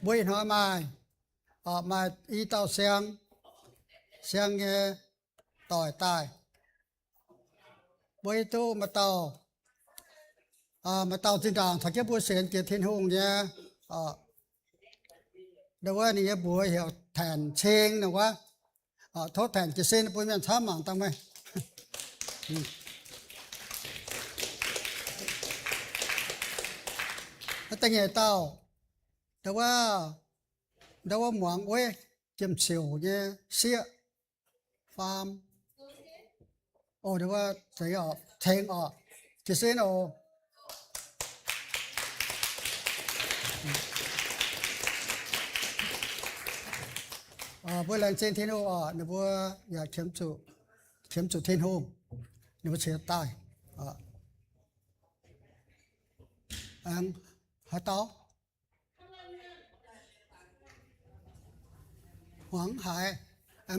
Mbuo ih hnoi maaih, maaih i dauh siang, siang nyei doic daaih. Mbuo hiuv duqv maaih dauh, maaih dauh zinh ndaangc caux jienv mbuo sienx jiex Tin-Hungh nyei, wuov ninh nyei mbuox heuc Taenc Ceng nor wuov. Tov Taenc jiez sin bun mienh camv mangc dangh meih. Da'nyeic dauh, ndau wuov, ndau wuov muangx wuov Jiem Siouc nyei sieqv faam. O, ndau wuov ceng oc, ceng oc, jiez sin oc. Mbuo laengz zingh Tin-Hungh oc, ninh mbuo yaac qiemx zuqc Tin-Hungh, ninh mbuo ciex daaih. Aengx haaix dauh? Huangx haiz,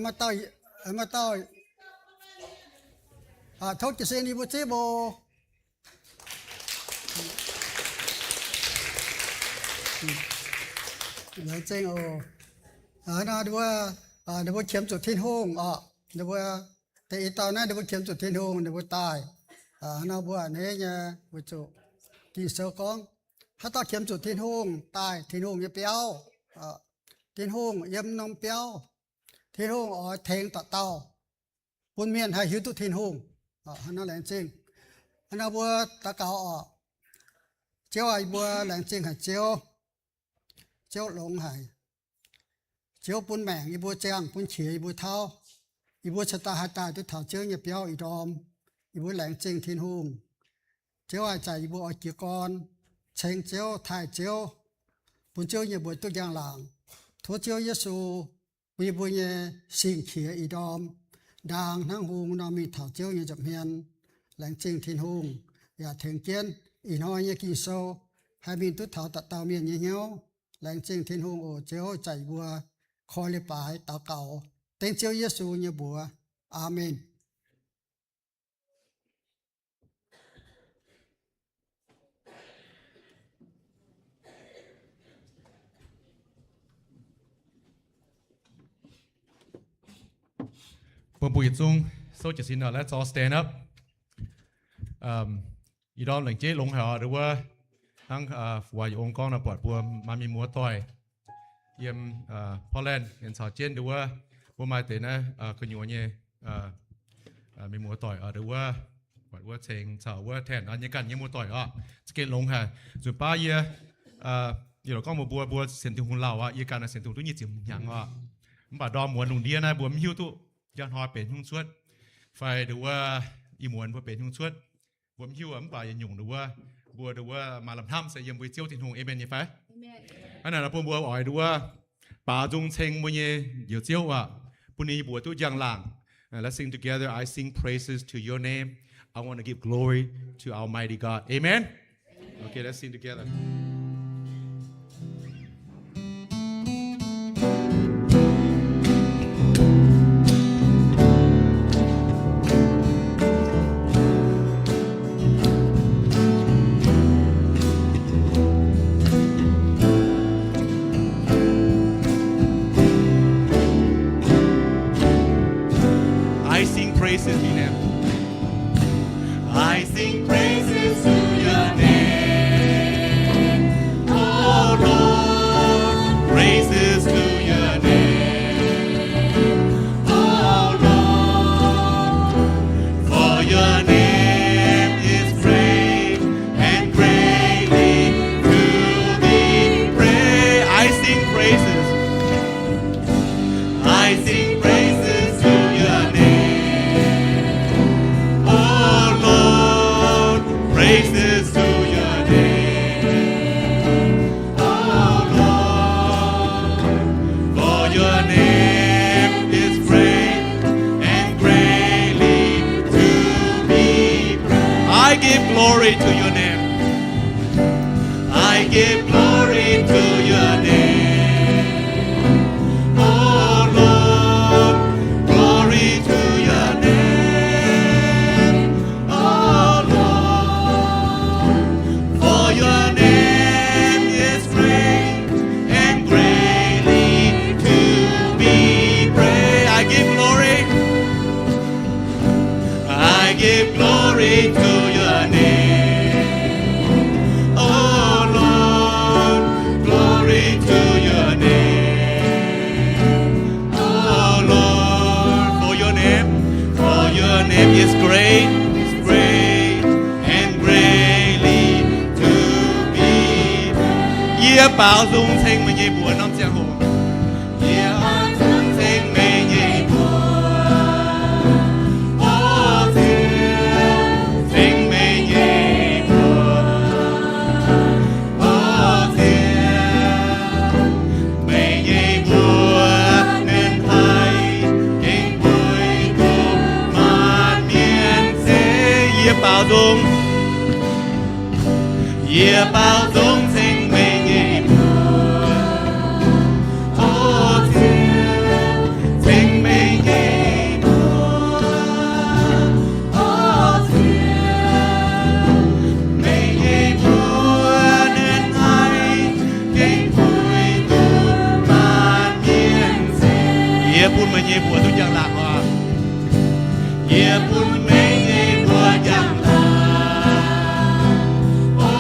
maaih dauh, tov jiez sin yie mbuo zipv oc. Laengz zingh oc. Ninh mbuo qiemx zuqc Tin-Hungh oc. Ninh mbuo, deix i dauh naaiv ninh mbuo qiemx zuqc Tin-Hungh ninh mbuo daaih. Nor mbuo a'hneiv nyei weic zuqc Ging-Sou gorngv, haaix dauh qiemx zuqc Tin-Hungh daaih Tin-Hungh nyei biauv, Tin-Hungh yiem norm biauv, Tin-Hungh oix tengx dauh dauh bun mienh haih hiuv duqv Tin-Hungh. Hnangv nor laengz zingh. Hnangv nor mbuo daux gaux oc. Ziouv aac, yie mbuo laengz zingh haic Ziouv. Ziouv longx haic. Ziouv bun maengc yie mbuo ziangh, bun qiex yie mbuo tauv. Yie mbuo cingx daaih haih daaih duqv taux Ziouv nyei biauv ih ndorm. Yie mbuo laengz zingh Tin-Hungh. Ziouv aac, ih zanc yie mbuo oix jiez gorn ceng Ziouv, taaih Ziouv, bun Ziouv nyei mbuox duqv njang-laangc. Tov Ziouv Yesu bun yie mbuo nyei sing-qiex ih ndorm ndaang hnangv hung nor mingh taux Ziouv nyei nza'hmien. Laengz zingh Tin-Hungh yaac tengx jienv ih hnoi nyei Ging-Sou haih mingh duqv taux dauh dauh mienh nyei hnyouv. Laengz zingh Tin-Hungh oc. Ziouv, ih zanc yie mbuo koi leiz-baaix daux gaux dengv Ziouv Yesu nyei mbuox. Aamen. Bun mbuo yietc zungv souv jiez sin oc. Let's all stand up. Ih ndorm lengc jeiv longx haic oc. Nduov wuov hnangv fu waac yietc ong gorngv nor, buatc mbuo maaih mienh muoz-doic yiem Portland yaac caux jienv nduov wuov, mbuo maaih deix naaiv gu'nyuoz nyei mienh muoz-doic oc. Nduov wuov, buatc wuov ceng caux wuov Tanh nyei ganh nyei muoz-doic oc. Za'gengh longx haic. Nzunc baav yie, yie lorz gorngv mbuox mbuo, mbuo sienx Tin-Hungh lauh aqv. Yie ganh sienx Tin-Hungh duqv nyic ziepc hnyangx oc. Mv baac ndorm muonz lungh ndiev naaiv mbuo mv hiuv duqv njang hnoi benx hnyouv cuotv, fai nduov wuov ih muonz mbuo benx hnyouv cuotv, mbuo mv hiuv aqv. Mv baac yietc nyungc nduov wuov, mbuo nduov wuov maaih lamh hnamv se yiem mbuo Ziouv Tin-Hungh. Aamen nyei fai? Hnangv naaic nor bun mbuo oix nduov wuov baaux nzung ceng mbuo nyei Njoux Ziouv aac, bun ninh mbuox duqv njang-laangc. Let's sing together. I sing praises to your name. I want to give glory to Almighty God. Amen. Okay, let's sing together. I sing praises to your name. I sing praises to your name, oh Lord. Praises to your name, oh Lord. For your name is great and greatly to be praised. I sing praises. I sing praises to your name, oh Lord. Praises to your name, oh Lord. For your name is great and greatly to be praised. I give glory to your name. I give glory to your name, oh Lord. Glory to your name, oh Lord. For your name is great and Baaux nzung ceng meih nyei mbuox norm ziangh hoc. Yie baaux nzung ceng meih nyei mbuox, o Ziouv, ceng meih nyei mbuox, o Ziouv, meih nyei mbuox nernh haih gengh puix duqv maanc mienh se. Yie baaux nzung Yie baaux nzung ceng meih nyei mbuox, o Ziouv, ceng meih nyei mbuox, o Ziouv, meih nyei mbuox nernh haih gengh puix duqv maanc mienh se. Yie bun meih nyei mbuox duqv njang-laangc oc. Yie bun meih nyei mbuox njang-laangc, o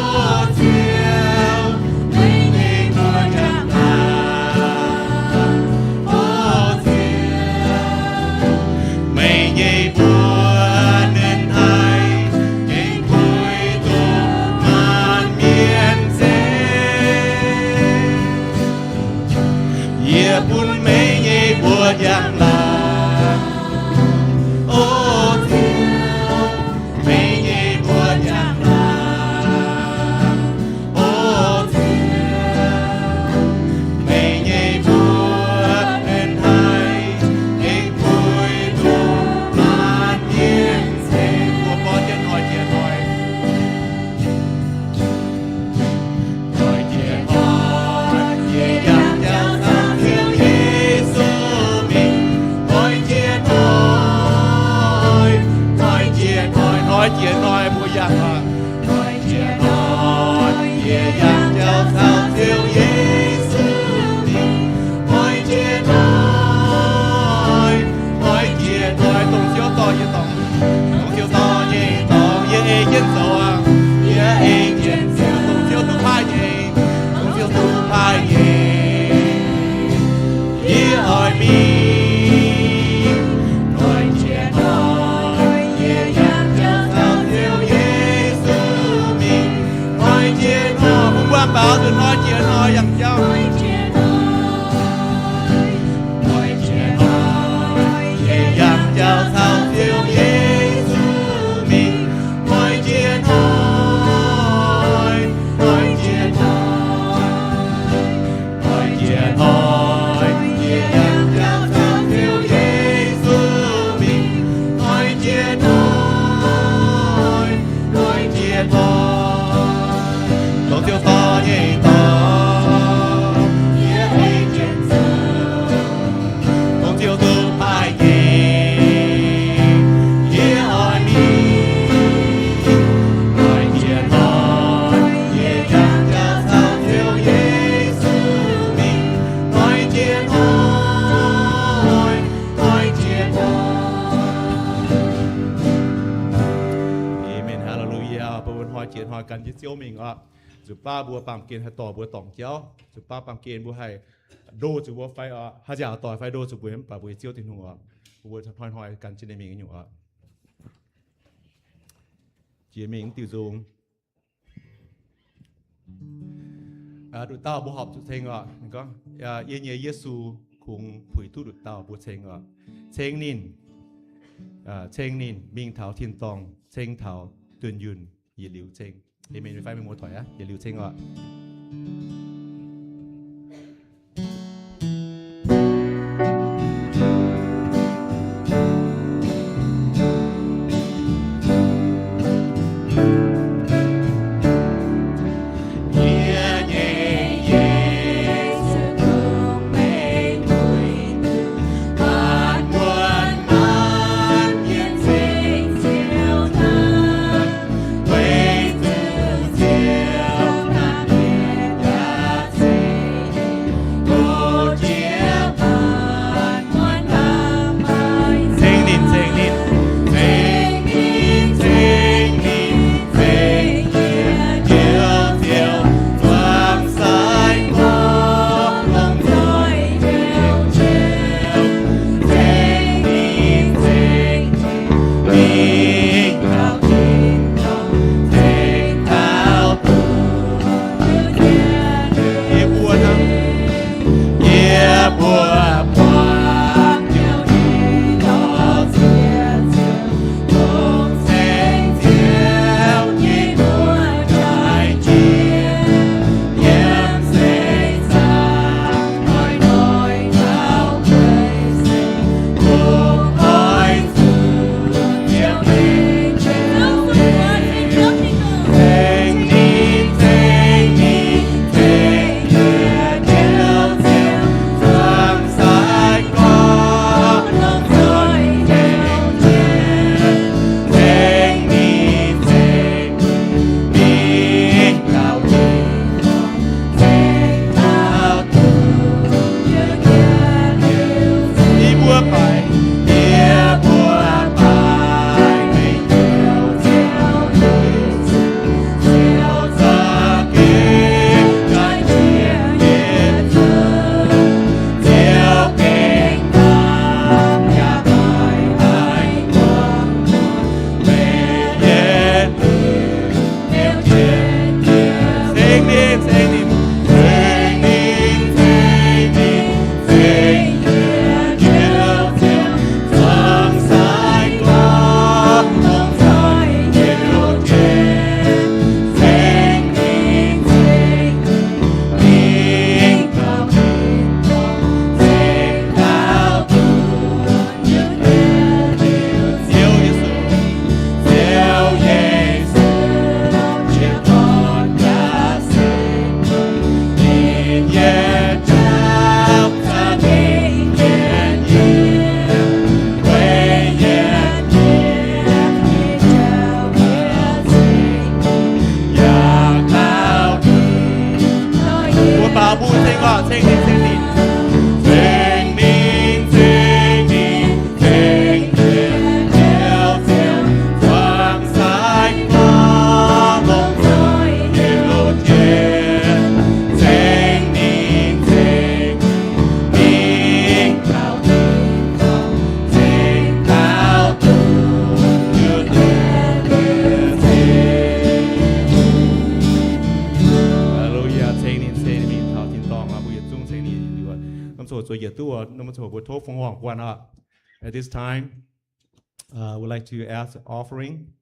Ziouv, meih nyei mbuox njang-laangc, o Ziouv, meih nyei mbuox nernh haih gengh puix duqv maanc mienh se. Yie bun meih nyei mbuox njang-laangc, o Ziouv, meih nyei mbuox njang-laangc, o Ziouv, meih nyei mbuox nernh haih gengh puix duqv maanc mienh se. Mbuo gorngv jienv, hnoi-jiex hnoi. Hnoi-jiex hnoi, yie yangh jauv caux Ziouv Yesu mingh. Hnoi-jiex hnoi, hnoi-jiex hnoi, hnoi-jiex hnoi mbuo yangh oc. Hnoi-jiex hnoi, yie yangh jauv caux Ziouv Yesu mingh. Hnoi-jiex hnoi, hnoi-jiex hnoi, dongh Ziouv dorh yie dorngc, dongh Ziouv dorh nyei dorngx, yie ei jienv zoux aqv. Yie ei jienv zoux dongh Ziouv duqv paaiv nyei, dongh Ziouv duqv paaiv nyei. Yie oix mingh. Hnoi-jiex hnoi, yie yangh jauv caux Ziouv Yesu mingh. Hnoi-jiex hnoi, bun mbuo baaux nzunc hnoi-jiex hnoi yangh jauv. Hnoi-jiex hnoi, yie yangh jauv caux Ziouv Yesu mingh. Hnoi-jiex hnoi, hnoi-jiex hnoi, hnoi-jiex hnoi, yie yangh jauv caux Ziouv Yesu mingh. Hnoi-jiex hnoi, hnoi-jiex hnoi, dongh Ziouv dorh nyei dorngx, yie ei jienv zoux dongh Ziouv duqv paaiv nyei. Yie oix mingh. Hnoi-jiex hnoi, yie yangh jauv caux Ziouv Yesu mingh. Hnoi-jiex hnoi, hnoi-jiex hnoi. Aamen. Haleluya. Mbuo hnoi-jiex hnoi gan jienv Ziouv mingh oc. Nzunc baav mbuo baamh gen haih dorh mbuo dorngc jauv. Nzunc baav baamh gen mbuo haih ndo zuqc mbuo fai oc, haih nziaauc doic fai ndo zuqc mbuo, mv baac mbuo nyei Ziouv Tin-Hungh oc, mbuo hnoi-hnoi gan jienv ninh mingh nyungc oc. Jiex mingh diuh nzung. Nduqc dauh mbuo horpc zuqc ceng oc. Ninh gorngv, yie nyei Yesu kungx puix duqv nduqc dauh mbuo ceng oc. Ceng ninh, ceng ninh mingh taux tin-dorngh, ceng taux dunh yunh, yietc liuz ceng. Aamen fai? Mienh muoz-doic aqv, yietc liuz ceng oc. Ceng ninh, ceng ninh, ceng ninh, ceng ninh, ceng Zoux yietc duqv, mbuo tov fongc horc guanh oc. At this time, uh, I would like to ask the offering,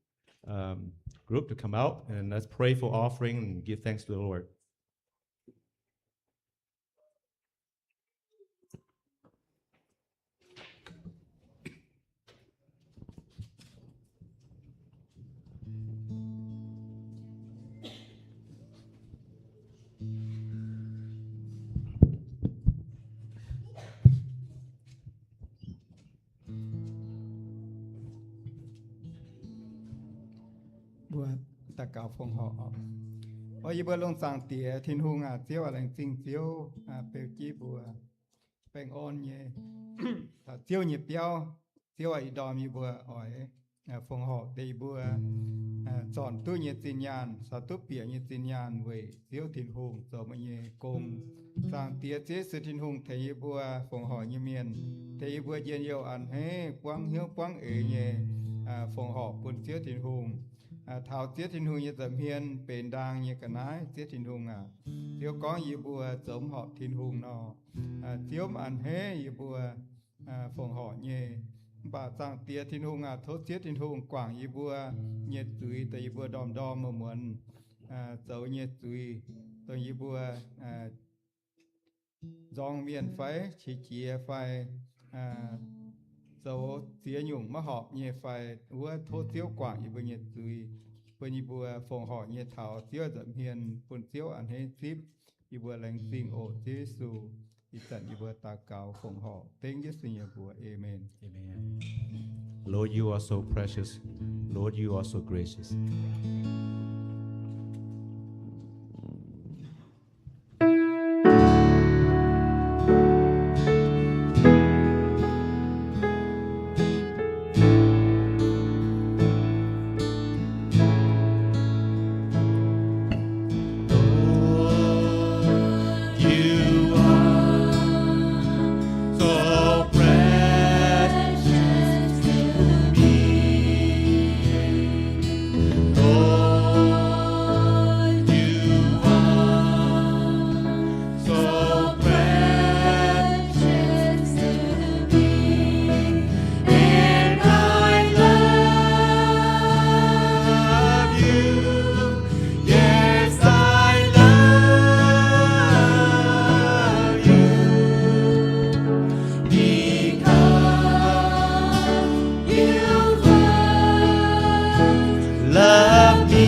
um, group to come out, and let's pray for offering and give thanks to the Lord. Mbuo daux gaux fongc horc. O yie mbuo longx zaangc Diex Tin-Hungh aac, Ziouv aac, laengz zingh Ziouv beu jienv mbuo baengh orn nyei, taux Ziouv nyei biauv. Ziouv aac, ih ndorm yie mbuo oix fongc horc deix yie mbuo zornc duqv nyei zinh nyaanh, caux duqv bieqc nyei zinh nyaanh weic Ziouv Tin-Hungh zoux meih nyei gong. Zaangc Diex Ziouv Yesu Tin-Hungh tengx yie mbuo fongc horc nyei mienh, tengx yie mbuo njien-youh a'hneiv buangv hnyouv buangv eix nyei fongc horc bun Ziouv Tin-Hungh. Taux Ziouv Tin-Hungh nyei nza'hmien benx ndaang nyei ga'naaiv. Ziouv Tin-Hungh aac, Ziouv gorngv yie mbuo zoux mv horpc Tin-Hungh nor, Ziouv mv a'hneiv yie mbuo fongc horc nyei. Mv baac Zaangc Diex Tin-Hungh aac, tov Ziouv Tin-Hungh guangc yie mbuo nyei zuiz, dongh yie mbuo ndorm-ndorm muonz-muonz zoux nyei zuiz, dongh yie mbuo nzorng mienh fai qiex jiez fai zoux ziex nyungc maiv horpc nyei fai wuov, tov Ziouv guangc yie mbuo nyei zuiz, bun yie mbuo fongc horc nyei taux Ziouv nza'hmien, bun Ziouv a'hneiv zipv yie mbuo. Laengz zingh oc Ziouv Yesu. Ih zanc yie mbuo daux gaux fongc horc dengv Yesu nyei mbuox. Amen. Amen. Lord, you are so precious. Lord, you are so gracious. Lord, you are so precious to me. Lord, you are so precious to me, and I love you. Yes, I love you. Because you first loved me.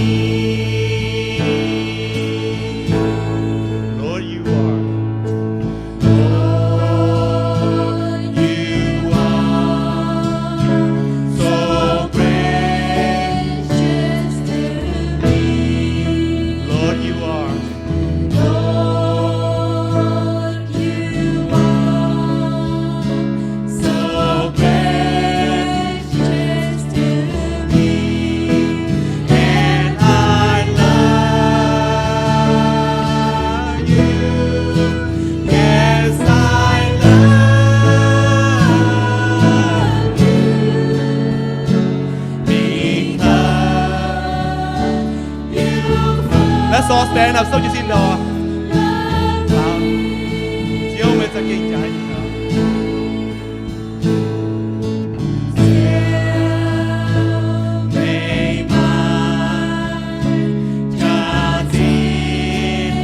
Lord, you are. Lord, you are so gracious to me. Lord, you are. Lord, you are so gracious to me, and I love you. Yes, I love you. Because Let's all stand up. Sou jienv sin doc. Ziouv, meih za'gengh jaaix. Ziouv, meih maaih jaax-zinh.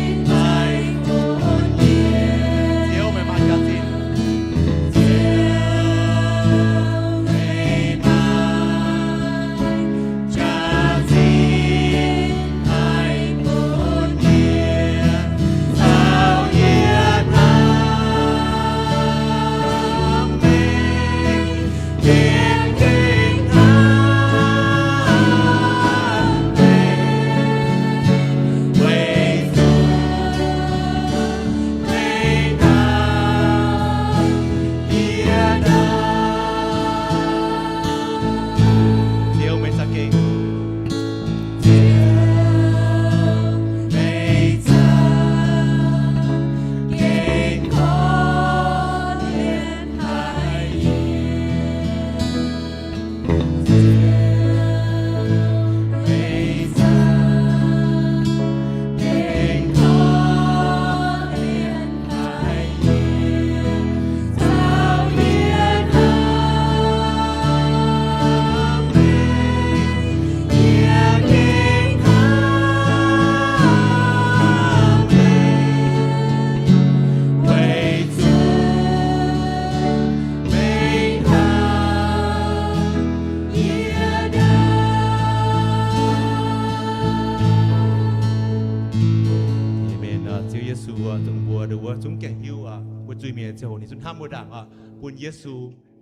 Ninh mbuo zungv gengh hiuv oc, mbuo zuiz-mienh ziangh hoc ninh zungv hnamv mbuo ndaangc oc, bun Yesu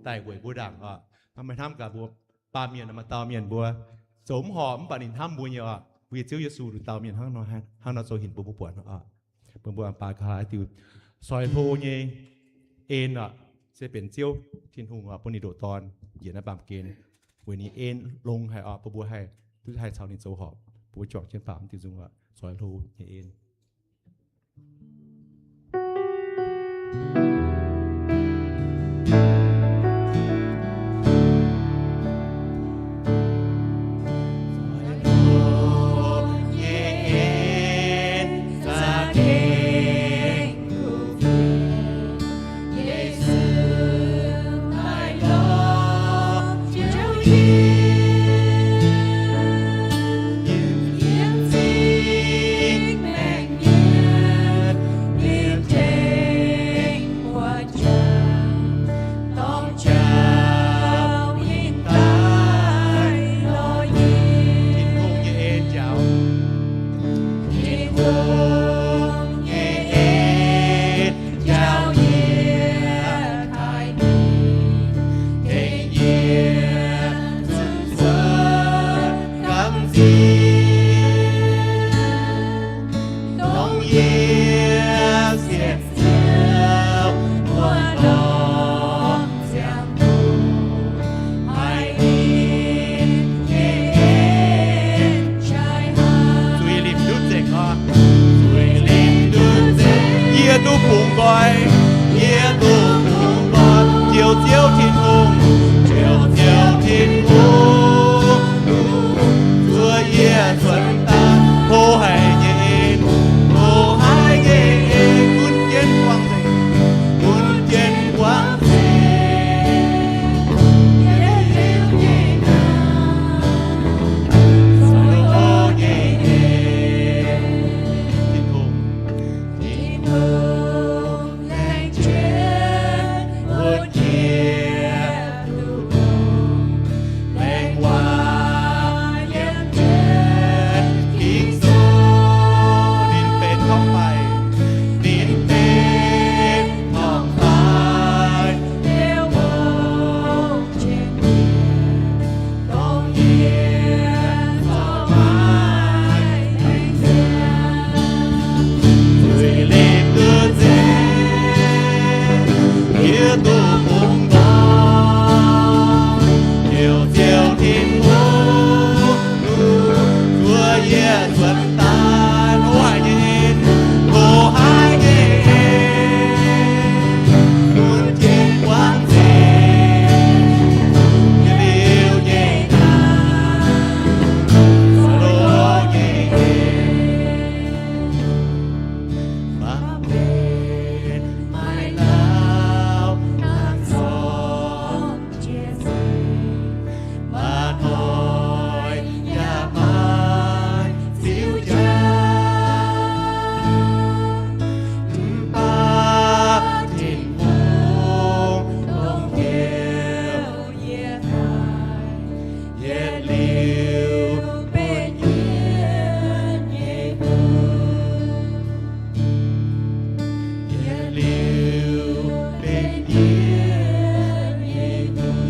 daaih weic mbuo ndaangc oc. Hnamv, maiv hnamv gaax mbuo baamh mienh, maaih dauh mienh mbuo zoux mv horpc mv baac ninh hnamv mbuo nyei oc. Mbuo nyei Ziouv Yesu dauh mienh hnangv nor, hnangv nor zoux hinc bun mbuo buatc oc. Bun mbuo mangc baaix ga'haaix diuc, soix hlo nyei en oc, se benx Ziouv Tin-Hungh oc, bun ninh ndoqc Dorn njiec naaiv baamh gen, weic ninh en longx haic oc, bun mbuo haih duqv haih caux ninh zoux horpc. Bun mbuo juangc jienv baamh diuh nzung oc, soix hlo nyei en. Zuiz limc duqv nzengc oc. Zuiz limc duqv nzengc. Yie duqv bungx nqoi. Yie duqv bungx nqoi. Njoux Ziouv Tin-Hungh. Njoux Ziouv Tin-Hungh. Zuov yie cuotv daaih. Hlo haic nyei en. Hlo haic nyei en. Gunv jienv buangv nzengc. Gunv jienv buangv nzengc.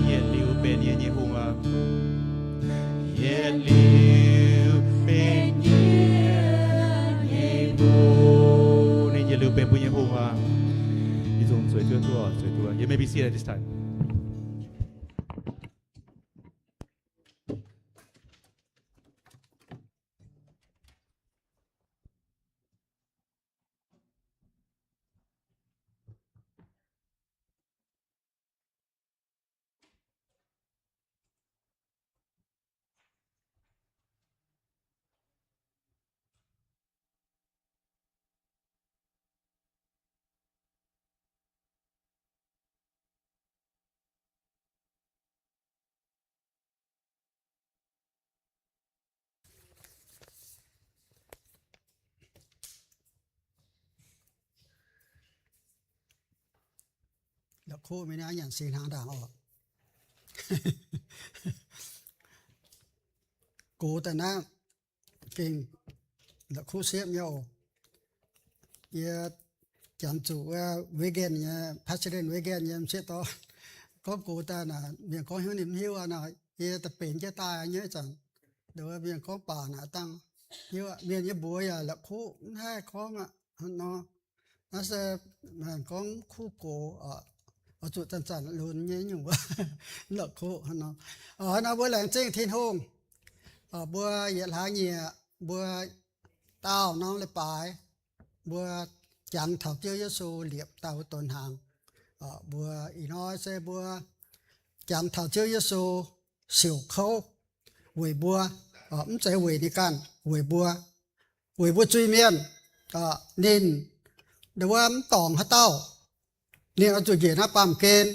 Yietc liuz benx yie nyei hungh oc. Yietc liuz benx yie nyei hungh. Ninh yietc liuz benx mbuo nyei hungh oc. Yie zungv zueiz duqv, zueiz duqv. You may be seated at this time. La'kuqv mingh naaiv nyanc singx hnaangx ndaangc oc. Gox daaih naaiv gengh la'kuqv siepv nyei oc. Yie jangx zuqc wuov Reagan nyei, President Reagan nyei m'sieqv dorn gorngv gox daaih naaic, mienh gorngv hnyouv ninh mv hiuv aqv nor, yie daaih benx jienv daaih nyei ih zanc, mienh gorngv baac naaic dangh hiuv aqv. Mienh nyei mbuox yaac la'kuqv mv haih gorngv aqv nor. Naaiv se gorngv kuv gox oix zuqc zanc-zanc lunx nyei nyungc wuov, la'kuqv nor. Nor mbuo laengz zingh Tin-Hungh, mbuo yietc hlaax nyieqc mbuo daauh norm leiz-baaix, mbuo jangx taux Ziouv Yesu liepc daaih wuov donx hnaangx. Mbuo ih hnoi se mbuo jangx taux Ziouv Yesu siouc kouv weic mbuo, mv zeiz weic ninh ganh, weic mbuo, weic mbuo zuiz-mienh. Ninh ndongc wuov mv dorngc haaix dauh, ninh oix zuqc njiec naaiv baamh gen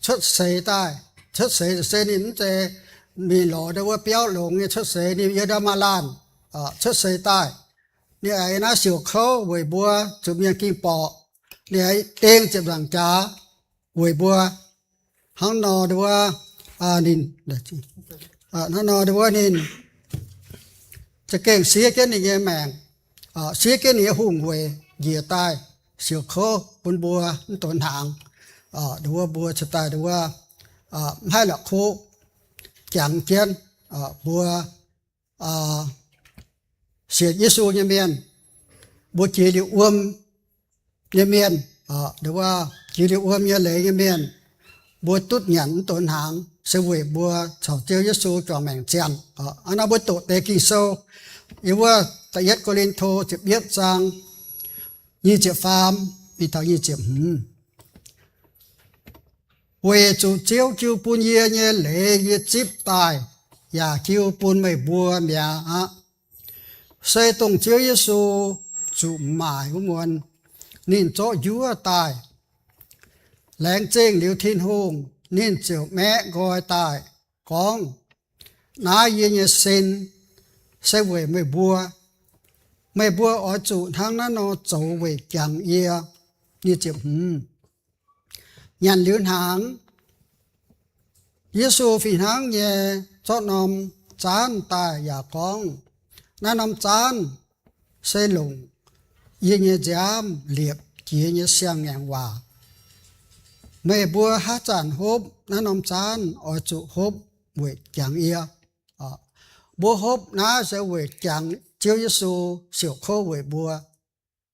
cuotv seix daaih. Cuotv seix se ninh mv zeiz mingh lorz ndongc wuov biauv longx nyei cuotv seix, ninh yiem ndau maaih laanh cuotv seix daaih. Ninh aengx naaiv siouc kouv weic mbuo zuqc mienh ging borqc. Ninh aengx deng ziepc nzaangc jaax weic mbuo. Hnangv nor ndongc wuov ninh, hnangv nor ndongc wuov ninh za'gengh siev jienv ninh nyei maengc, siev jienv ninh nyei hungh weic njiec daaih siouc kouv bun mbuo mv donx hnaangx. Ndongc wuov mbuo cingx daaih ndongc wuov mv haih la'kuqv jangx jienv mbuo sienx Yesu nyei mienh, mbuo jiex liuz wuom nyei mienh, ndongc wuov jiex liuz wuom nyei leiz nyei mienh, mbuo duqv nyanc mv donx hnaangx se weic mbuo caux Ziouv Yesu juangc maengc ziangh. Hnangv nor mbuo doqc deix Ging-Sou, yiem wuov da'yietv Ko^lin^to ziepc yietv zaang nyic ziepc faam mingh taux nyic ziepc hmz. Weic zuqc Ziouv jiu bun yie nyei leiz yie zipv daaih, yaac jiu bun meih mbuo mi'aqv. Se dongh Ziouv Yesu zuqc maaic wuov muonz, ninh zorqv njuov daaih. Laengz zingh liuz Tin-Hungh, ninh ziouc maeqv nqoi daaih gorngv, naaiv yie nyei sin se weic meih mbuo. Meih mbuo oix zuqc hnangv naaiv nor zoux weic jangx yie. Nyic ziepc hmz. Nyanc liuz hnaangx, Yesu fih hnangv nyei zorqv norm zaanv daaih yaac gorngv, naaiv norm zaanv se longc yie nyei nziaamv liepc jiex nyei siang-ngaengc waac. Meih mbuo haaix zanc hopv naaiv norm zaanv oix zuqc hopv weic jangx yie. Mbuo hopv naaiv se weic jangx Ziouv Yesu siouc kouv weic mbuo.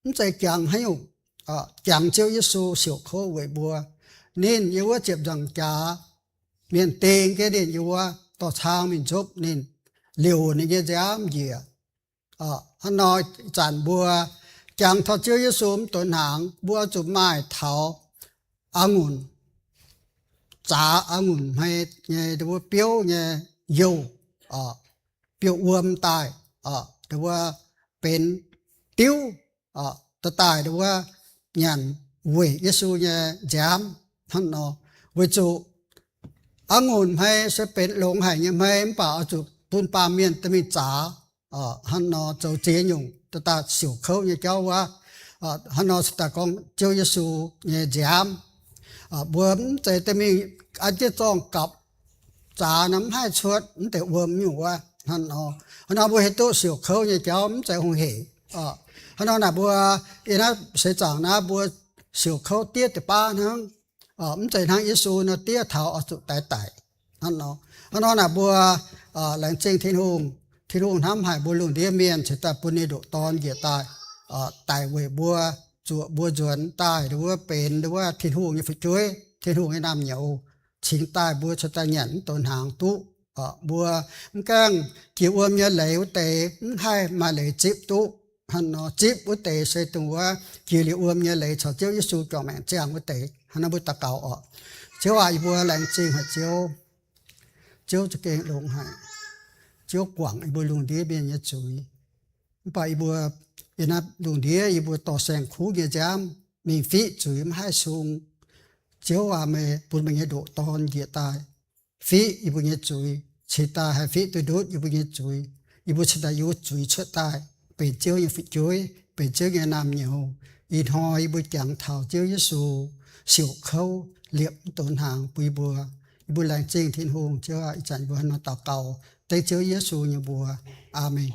Mv zeiz jangx haaix nyungc, jangx Ziouv Yesu siouc kouv weic mbuo. Ninh yiem wuov ziepc nzaangc jaax, mienh ding jienv ninh yiem wuov dorh cang mingh nzopv ninh, liouc ninh nyei nziaamv njiec. Hnangv nor ih zanc mbuo jangx taux Ziouv Yesu mv donx hnaangx, mbuo oix zuqc maaih taux a'ngunc, zaax a'ngunc hmei nyei ndongc wuov biouv nyei youh, biouv wuom daaih, ndongc wuov benx diuv, daaih ndongc wuov nyanc weic Yesu nyei nziaamv hnangv nor. Weic zuqc a'ngunc hmei se benx longx haic nyei hmei, mv baac oix zuqc bun baamh mienh dorh mingh zaax. Hnangv nor zoux ziex nyungc daaih siouc kouv nyei jauv wuov. Hnangv nor se daaih gorngv Ziouv Yesu nyei nziaamv. Mbuo mv zeiz dorh mingh an jienv zorng-gapc zaax nor mv haih cuotv mv deix wuom nyungc wuov. Hnangv nor, hnangv nor mbuo hiuv duqv siouc kouv nyei jauv mv zeiz hungh heic. Hnangv nor naaic mbuo yiem naaiv seix zaangc naaiv mbuo siouc kouv diev deix baav hnangv. Mv zeiz hnangv Yesu nor diev taux oix zuqc daix daic. Hnangv nor, hnangv nor naaic mbuo laengz zingh Tin-Hungh. Tin-Hungh hnamv haic mbuo lungh ndiev mienh cingx daaih bun ninh ndoqc Dorn njiec daaih, daic weic mbuo, zuoqc mbuo nzuonx daaih ndongc wuov benx ndongc wuov Tin-Hungh nyei fu'jueiv, Tin-Hungh nyei naamh nyouz, cingx daaih mbuo cingx daaih nyanc mv donx hnaangx duqv. Mbuo mv gaengh jiex wuom nyei leiz wuov deix mv haih maaih leiz zipv duqv. Hnangv nor zipv wuov deix se dongh wuov jiex liuz wuom nyei leiz caux Ziouv Yesu juangc maengc ziangh wuov deix. Hnangv nor mbuo daux gaux oc. Ziouv aac, yie mbuo laengz zingh haic Ziouv. Ziouv za'gengh longx haic. Ziouv guangc yie mbuo lungh ndiev mienh nyei zuiz. Mv baac yie mbuo yiem naaiv lungh ndiev yie mbuo dorh saeng-kuv nyei nziaamv mingh fiqv zuiz mv haih sung. Ziouv aac, meih bun meih nyei ndoqc Dorn njiec daaih fiqv yie mbuo nyei zuiz, cingx daaih haih fiqv duqv ndutv yie mbuo nyei zuiz. Yie mbuo cingx daaih yiem wuov zuiz cuotv daaih, benx Ziouv nyei fu'jueiv, benx Ziouv nyei naamh nyouz. Ih hnoi yie mbuo jangx taux Ziouv Yesu siouc kouv liepc mv donx hnaangx bun yie mbuo. Yie mbuo laengz zingh Tin-Hungh. Ziouv aac, ih zanc yie mbuo hnangv nor daux gaux dengv Ziouv Yesu nyei mbuox. Aamen.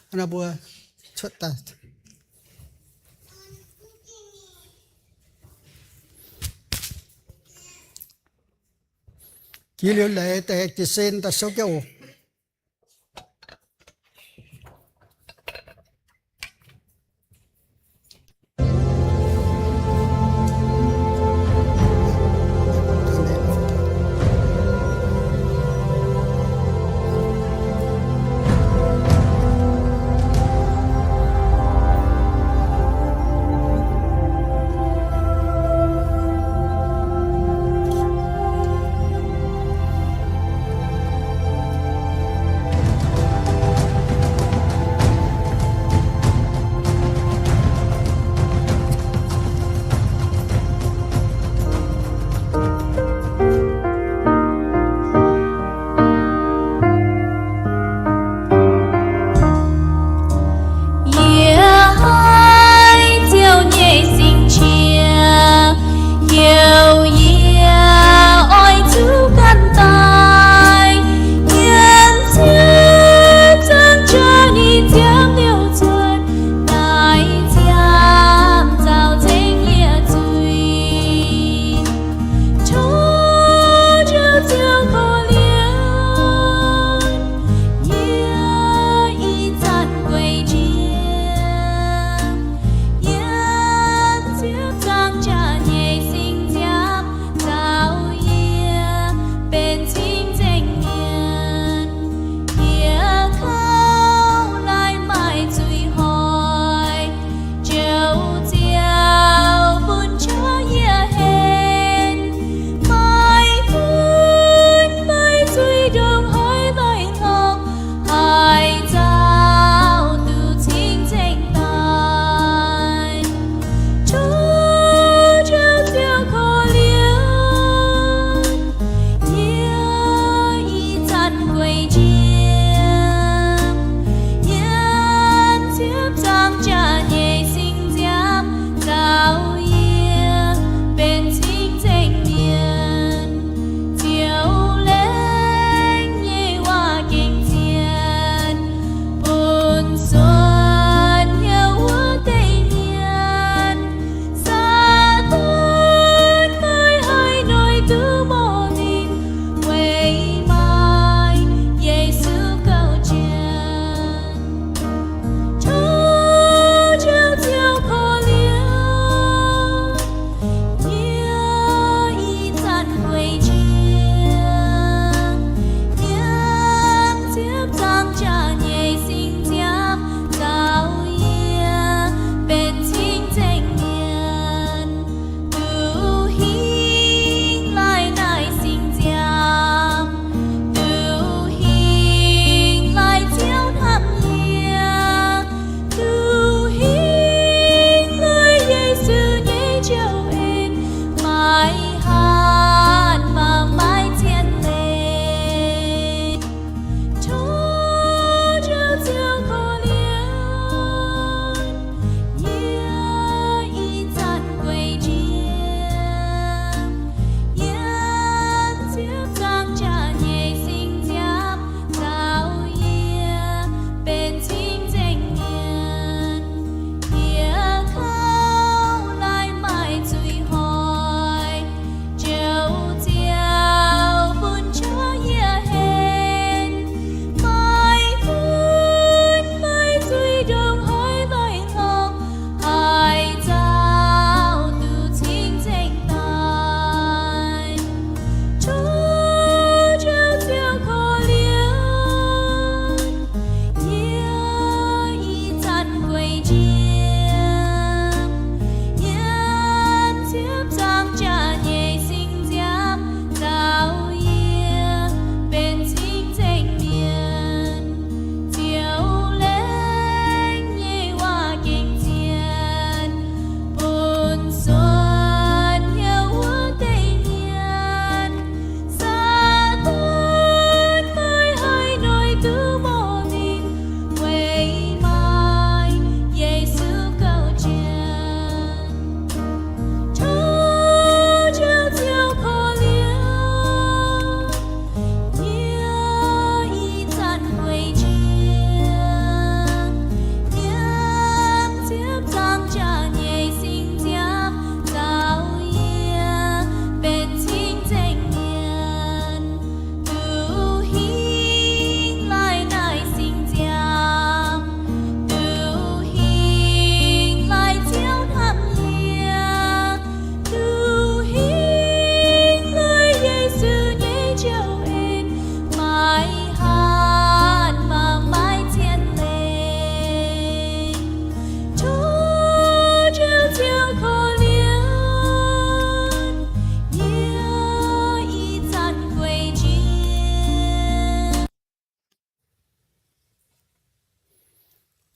Hnangv nor mbuo cuotv daaih. Liuz leiz deix jiez sin daaih souv jienv oc.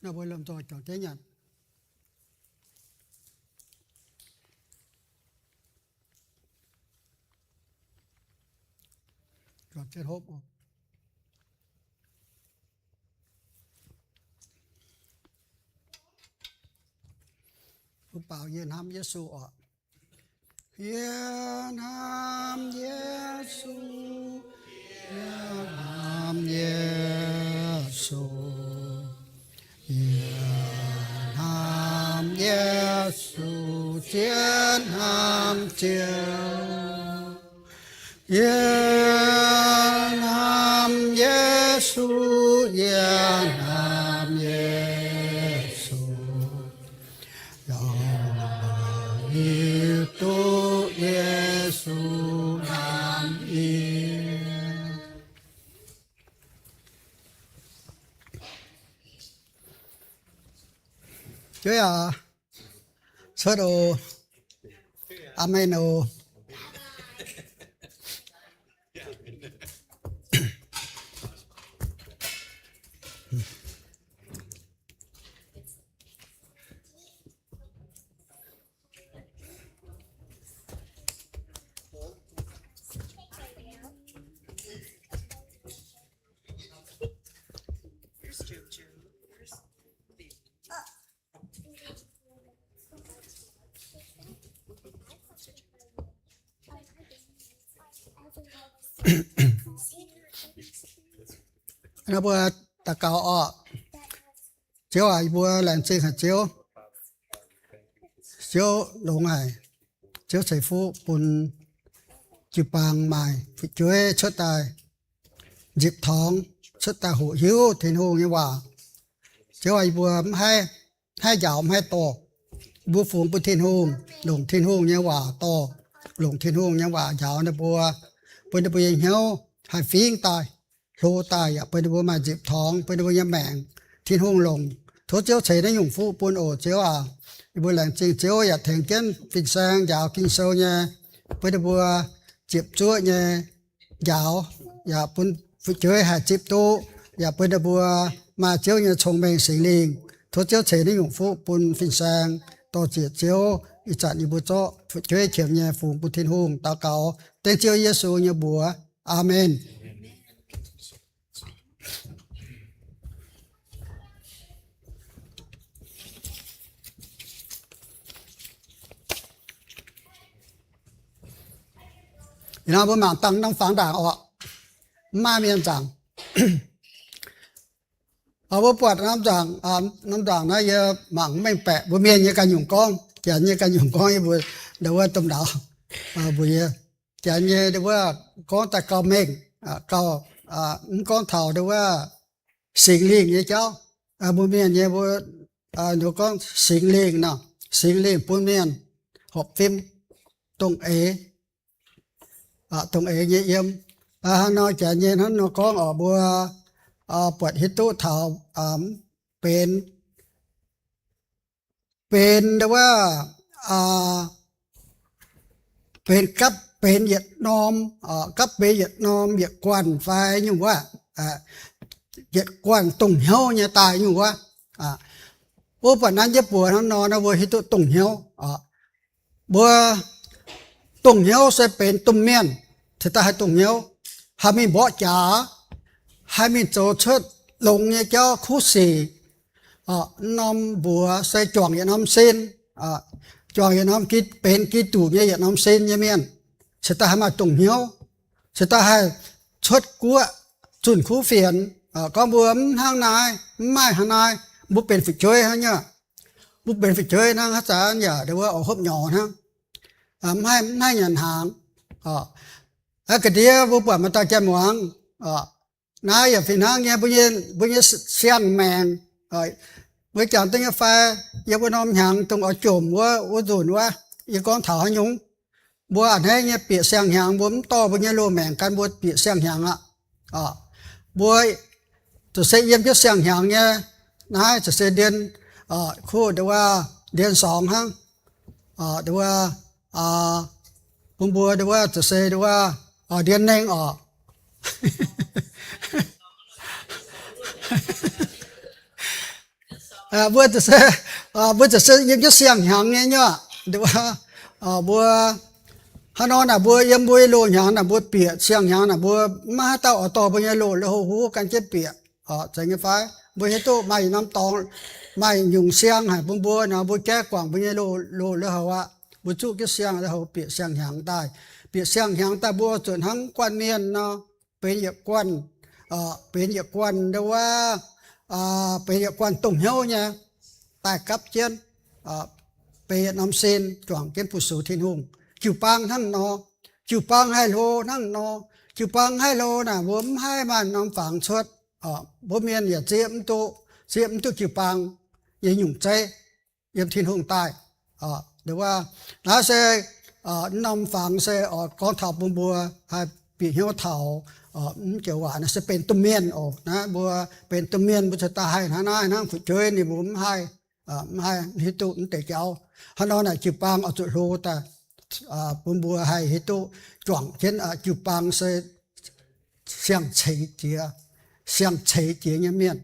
Naaiv mbuo lomh nzoih juangc jienv nyanc. Juangc jienv hopv oc. Mbuo baaux, Yie hnamv Yesu oc. Yie hnamv Yesu, yie hnamv Yesu, yie hnamv Yesu, yie hnamv Ziouv. Yie hnamv Yesu, yie hnamv Yesu. Yie hiuv duqv Yesu hnamv yie. Jueiv aac, cuotv oc. Aamen oc. Naaiv mbuo daux gaux oc. Ziouv aac, yie mbuo laengz zingh haic Ziouv. Ziouv longx haic. Ziouv ceix fuqv bun jiu-baang maaih fu'jueiv cuotv daaih nzipc torngx, cuotv daaih hoqc hiuv Tin-Hungh nyei waac. Ziouv aac, yie mbuo mv haih, mv haih njaaux, mv haih dorh. Mbuo fungx bun Tin-Hungh, longc Tin-Hungh nyei waac dorh, longc Tin-Hungh nyei waac njaaux ninh mbuo, bun ninh mbuo nyei hnyouv haih fingx daaih, hlo daaih, yaac bun ninh mbuo maaih nzipc torngx, bun ninh mbuo nyei maengc Tin-Hungh longc. Tov Ziouv ceix naaiv nyungc fuqv bun oc, Ziouv aac. Yie mbuo laengz zingh Ziouv yaac tengx jienv fin-saeng njaaux Ging-Sou nyei, bun ninh mbuo ziepc zuoqv nyei njaaux, yaac bun fu'jueiv haih zipv duqv, yaac bun ninh mbuo maaih Ziouv nyei cong-mengh Singx Lingh. Tov Ziouv ceix naaiv nyungc fuqv bun fin-saeng, dorh ziec Ziouv. Ih zanc yie mbuo zorqv fu'jueiv qiemx nyei fungx bun Tin-Hungh daux gaux dengv Ziouv Yesu nyei mbuox. Aamen. Ih hnoi mbuo mangc dangh norm fangx ndaangc oc. Mv maaih mienh nzaangc. Mbuo buatc norm nzaangc, norm nzaangc naaiv yie mangc mv mengh baeqc, mbuo mienh nyei ganh nyungc gorngv, janx nyei ganh nyungc gorngv, yie mbuo ndau wuov domh ndaaux, mbuo yie janx nyei ndau wuov gorngv daaih gauh mengh, gauh, mv gorngv taux ndau wuov Singx Lingh nyei jauv. Mbuo mienh nyei mbuo nduov gorngv Singx Lingh nor, Singx Lingh bun mienh horpc fim, dongh eix, dongh eix nyei yiem. Hnangv nor janx nyei hnangv nor gorngv oc, mbuo buatc hiuv duqv taux benx, benx ndau wuov, benx gapv benx yietc norm, gapv benx yietc norm yietc guanh fai nyungc wuov, yietc guanh dongh hnyouv nyei daaih nyungc wuov. Wuov buatc naaiv jienv mbuox hnangv nor, naaiv mbuo hiuv duqv dongh hnyouv. Mbuo dongh hnyouv se benx domh mienh cingx daaih haih dongh hnyouv, haih mingh mborqv jaax, haih mingh zoux cuotv longx nyei jauv kuv sic. Norm mbuox se juangc yietc norm sin, juangc yietc norm, benx Giduc nyei yietc norm sin nyei mienh, cingx daaih haih maaih dongh hnyouv, cingx daaih haih cuotv guoqv zunh kuv fienx. Gorngv mbuo mv hnangv naaiv, mv maaih hnangv naaiv, mbuo benx fu'jueiv hnangv nyei. Mbuo benx fu'jueiv hnangv, haaix zanc yaac ndau wuov oix hopv nyorx hnangv, mv haih, mv haih nyanc hnaangx. Ga'ndiev mbuo buatc maaih dauh jien muangz, naaiv yaac fih hnangv nyei, mbuo nyei siang-maengc, mbuo jangx duqv nyei fai, yiem wuov norm hnyangx dongh oix jomc wuov, wuov nzunc wuov, yie gorngv taux haaix nyungc, mbuo a'hneiv nyei bieqc siang-hnyangx, mbuo mv dorh mbuo nyei loz-maengc gan mbuo bieqc siang-hnyangx aqv. Mbuo ziouc se yiem jienv siang-hnyangx nyei, naaiv ziouc se ndien, kuv ndau wuov ndien sorngx hnangv, ndau wuov, bun mbuo ndau wuov ziouc se ndau wuov ndien nengh orqc. Mbuo zuqc se, mbuo zuqc se yiem jienv siang-hnyangx nyei nyuoqc. Mbuo, hnangv nor naaic mbuo yiem mbuo nyei loz-hnyangx naaic mbuo bieqc siang-hnyangx naaic mbuo maiv haaix dauh oix dorh mbuo nyei loz lui-houx huv gan jienv bieqc. Zeiz nyei fai? Mbuo hiuv duqv maaih norm dorngx, maaih nyungc siang haic bun mbuo nor, mbuo jaiv guangc mbuo nyei loz, loz lui-houx aqv. Mbuo zuqv jienv siang lui-houx bieqc siang-hnyangx daaih. Bieqc siang-hnyangx daaih mbuo zuqc hnangv guanh mienh nor, benx yietc guanh, benx yietc guanh ndau wuov, benx yietc guanh dongh hnyouv nyei daaih gapv jienv, benx yietc norm sin juangc jienv fu-sux Tin-Hungh. Jiu-baang hnangv nor, jiu-baang haih hlo hnangv nor. Jiu-baang haih hlo naaic mbuo mv haih maaih norm fangx cuotv. Mbuo mienh yaac zieqv mv duqv, zieqv mv duqv jiu-baang nyei nyungc zeiv yiem Tin-Hungh daaih. Naaiv se, naaiv norm fangx se oix gorngv taux bun mbuo haih bieqc hnyouv taux mv joux waac naaiv se benx domh mienh oc. Naaiv mbuo benx domh mienh mbuo ziouc daaih haih hnangv naaiv hnangv fu'jueiv ninh mbuo mv haih, mv haih hiuv duqv mv deix jauv. Hnangv nor naaic jiu-baang oix zuqc hlo daaih bun mbuo haih hiuv duqv juangc jienv jiu-baang se siang-ceix jiex, siang-ceix jiex nyei mienh.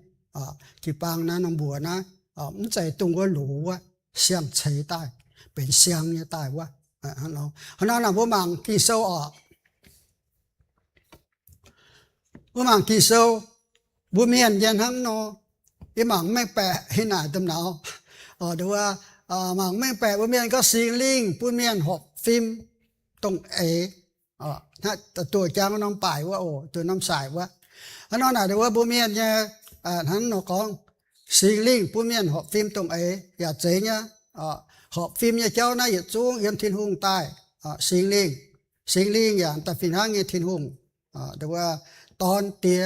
Jiu-baang naaiv norm mbuox naaiv mv zeiz dongh wuov loz wuov, siang-ceix daaih, benx siang nyei daaih wuov. Hnangv nor naaic mbuo mangc Ging-Sou oc. Mbuo mangc Ging-Sou, mbuo mienh nyei hnangv nor, yie mangc mv mengh baeqc haaix naaic domh nauz. Mangc mv mengh baeqc mbuo mienh gorngv Singx Lingh bun mienh horpc fim dongh eix. Duoh jangx norm baaic wuov oc, duoh norm saaic wuov. Hnangv nor naaic wuov mbuo mienh nyei hnangv nor gorngv, Singx Lingh bun mienh horpc fim dongh eix yaac zeiz nyei. Horpc fim nyei jauv naaiv yietc zungv yiem Tin-Hungh daaih. Singx Lingh, Singx Lingh yaac daaih fih hnangv nyei Tin-Hungh, wuov Dorn, Die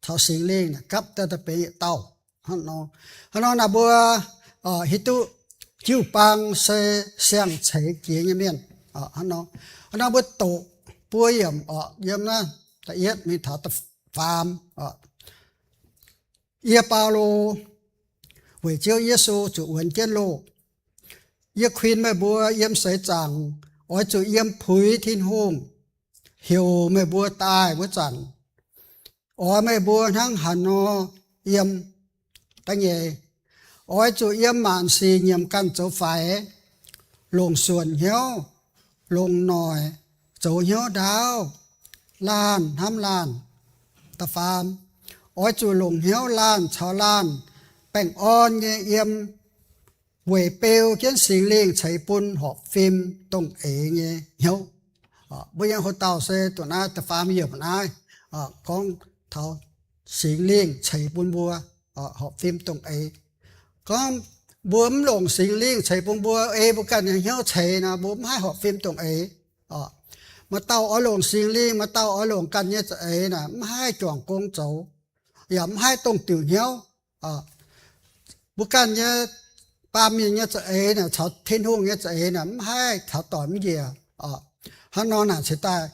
caux Singx Lingh gapv daaih daaih benx yietc dauh. Hnangv nor, hnangv nor naaic mbuo hiuv duqv jiu-baang se siang-ceix jiex nyei mienh. Hnangv nor, hnangv nor mbuo doqc buo yiemc oc, yiem naaiv da'yietv mingh taux da'faam. Yie, Baulo, weic Ziouv Yesu zuqc wuonx jienv loh, yie kuinx meih mbuo yiem seix zaangc oix zuqc yiem puix Tin-Hungh heuc meih mbuo daaih wuov zanc, oix meih mbuo hnangv haaix nor yiem. Da'nyeic, oix zuqc yiem maanc sic nyiemc ganh zoux faix, longc suonc hnyouv, longc noic, zoux hnyouv ndaauv, laanh hnamv laanh. Da'faam, oix zuqc longc hnyouv laanh caux laanh baengh orn nyei yiem, weic beu jienv Singx Lingh ceix bun horpc fim dongh eix nyei hnyouv. Mbuo nyei hoc-dauh se dongh naaiv da'faam yiemc naaiv gorngv taux Singx Lingh ceix bun mbuo horpc fim dongh eix. Gorngv mbuo mv longc Singx Lingh ceix bun mbuo, ei mbuo ganh nyei hnyouv ceix nor, mbuo mv haih horpc fim dongh eix. Maaih dauh oix longc Singx Lingh, maaih dauh oix longc ganh nyei za'eix naaic, mv haih juangc gong zoux, yaac mv haih dongh diuc hnyouv. Mbuo ganh nyei baamh mienh nyei za'eix naaic caux Tin-Hungh nyei za'eix naaic mv haih taux doic mv njiec. Hnangv nor naaic cingx daaih,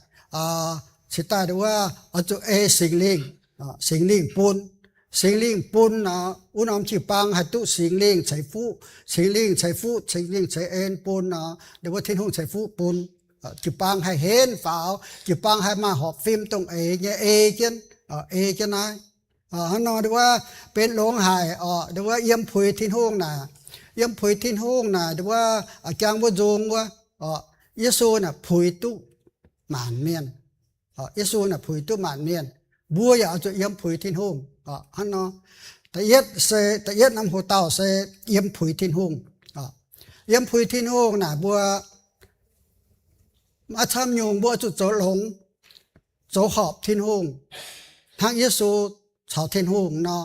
cingx daaih wuov oix zuqc ei Singx Lingh, Singx Lingh bun. Singx Lingh bun nor, wuov norm jiu-baang haih duqv Singx Lingh ceix fuqv, Singx Lingh ceix fuqv, Singx Lingh ceix en bun nor, wuov Tin-Hungh ceix fuqv bun. Jiu-baang haih henv faaux, jiu-baang haih maaih horpc fim dongh eix nyei ei jienv, ei jienv naaiv. Hnangv nor wuov benx longx haic oc, wuov yiem puix Tin-Hungh naaic, yiem puix Tin-Hungh naaic wuov jangx mbuo nzung wuov, Yesu naaic puix duqv maanc mienh. Yesu naaic puix duqv maanc mienh. Mbuo yaac oix zuqc yiem puix Tin-Hungh. Hnangv nor, da'yietv se, da'yietv norm hoc-dauh se yiem puix Tin-Hungh. Yiem puix Tin-Hungh naaic mbuo maiv camv nyungc mbuo oix zuqc zoux longx, zoux horpc Tin-Hungh, hnangv Yesu caux Tin-Hungh nor.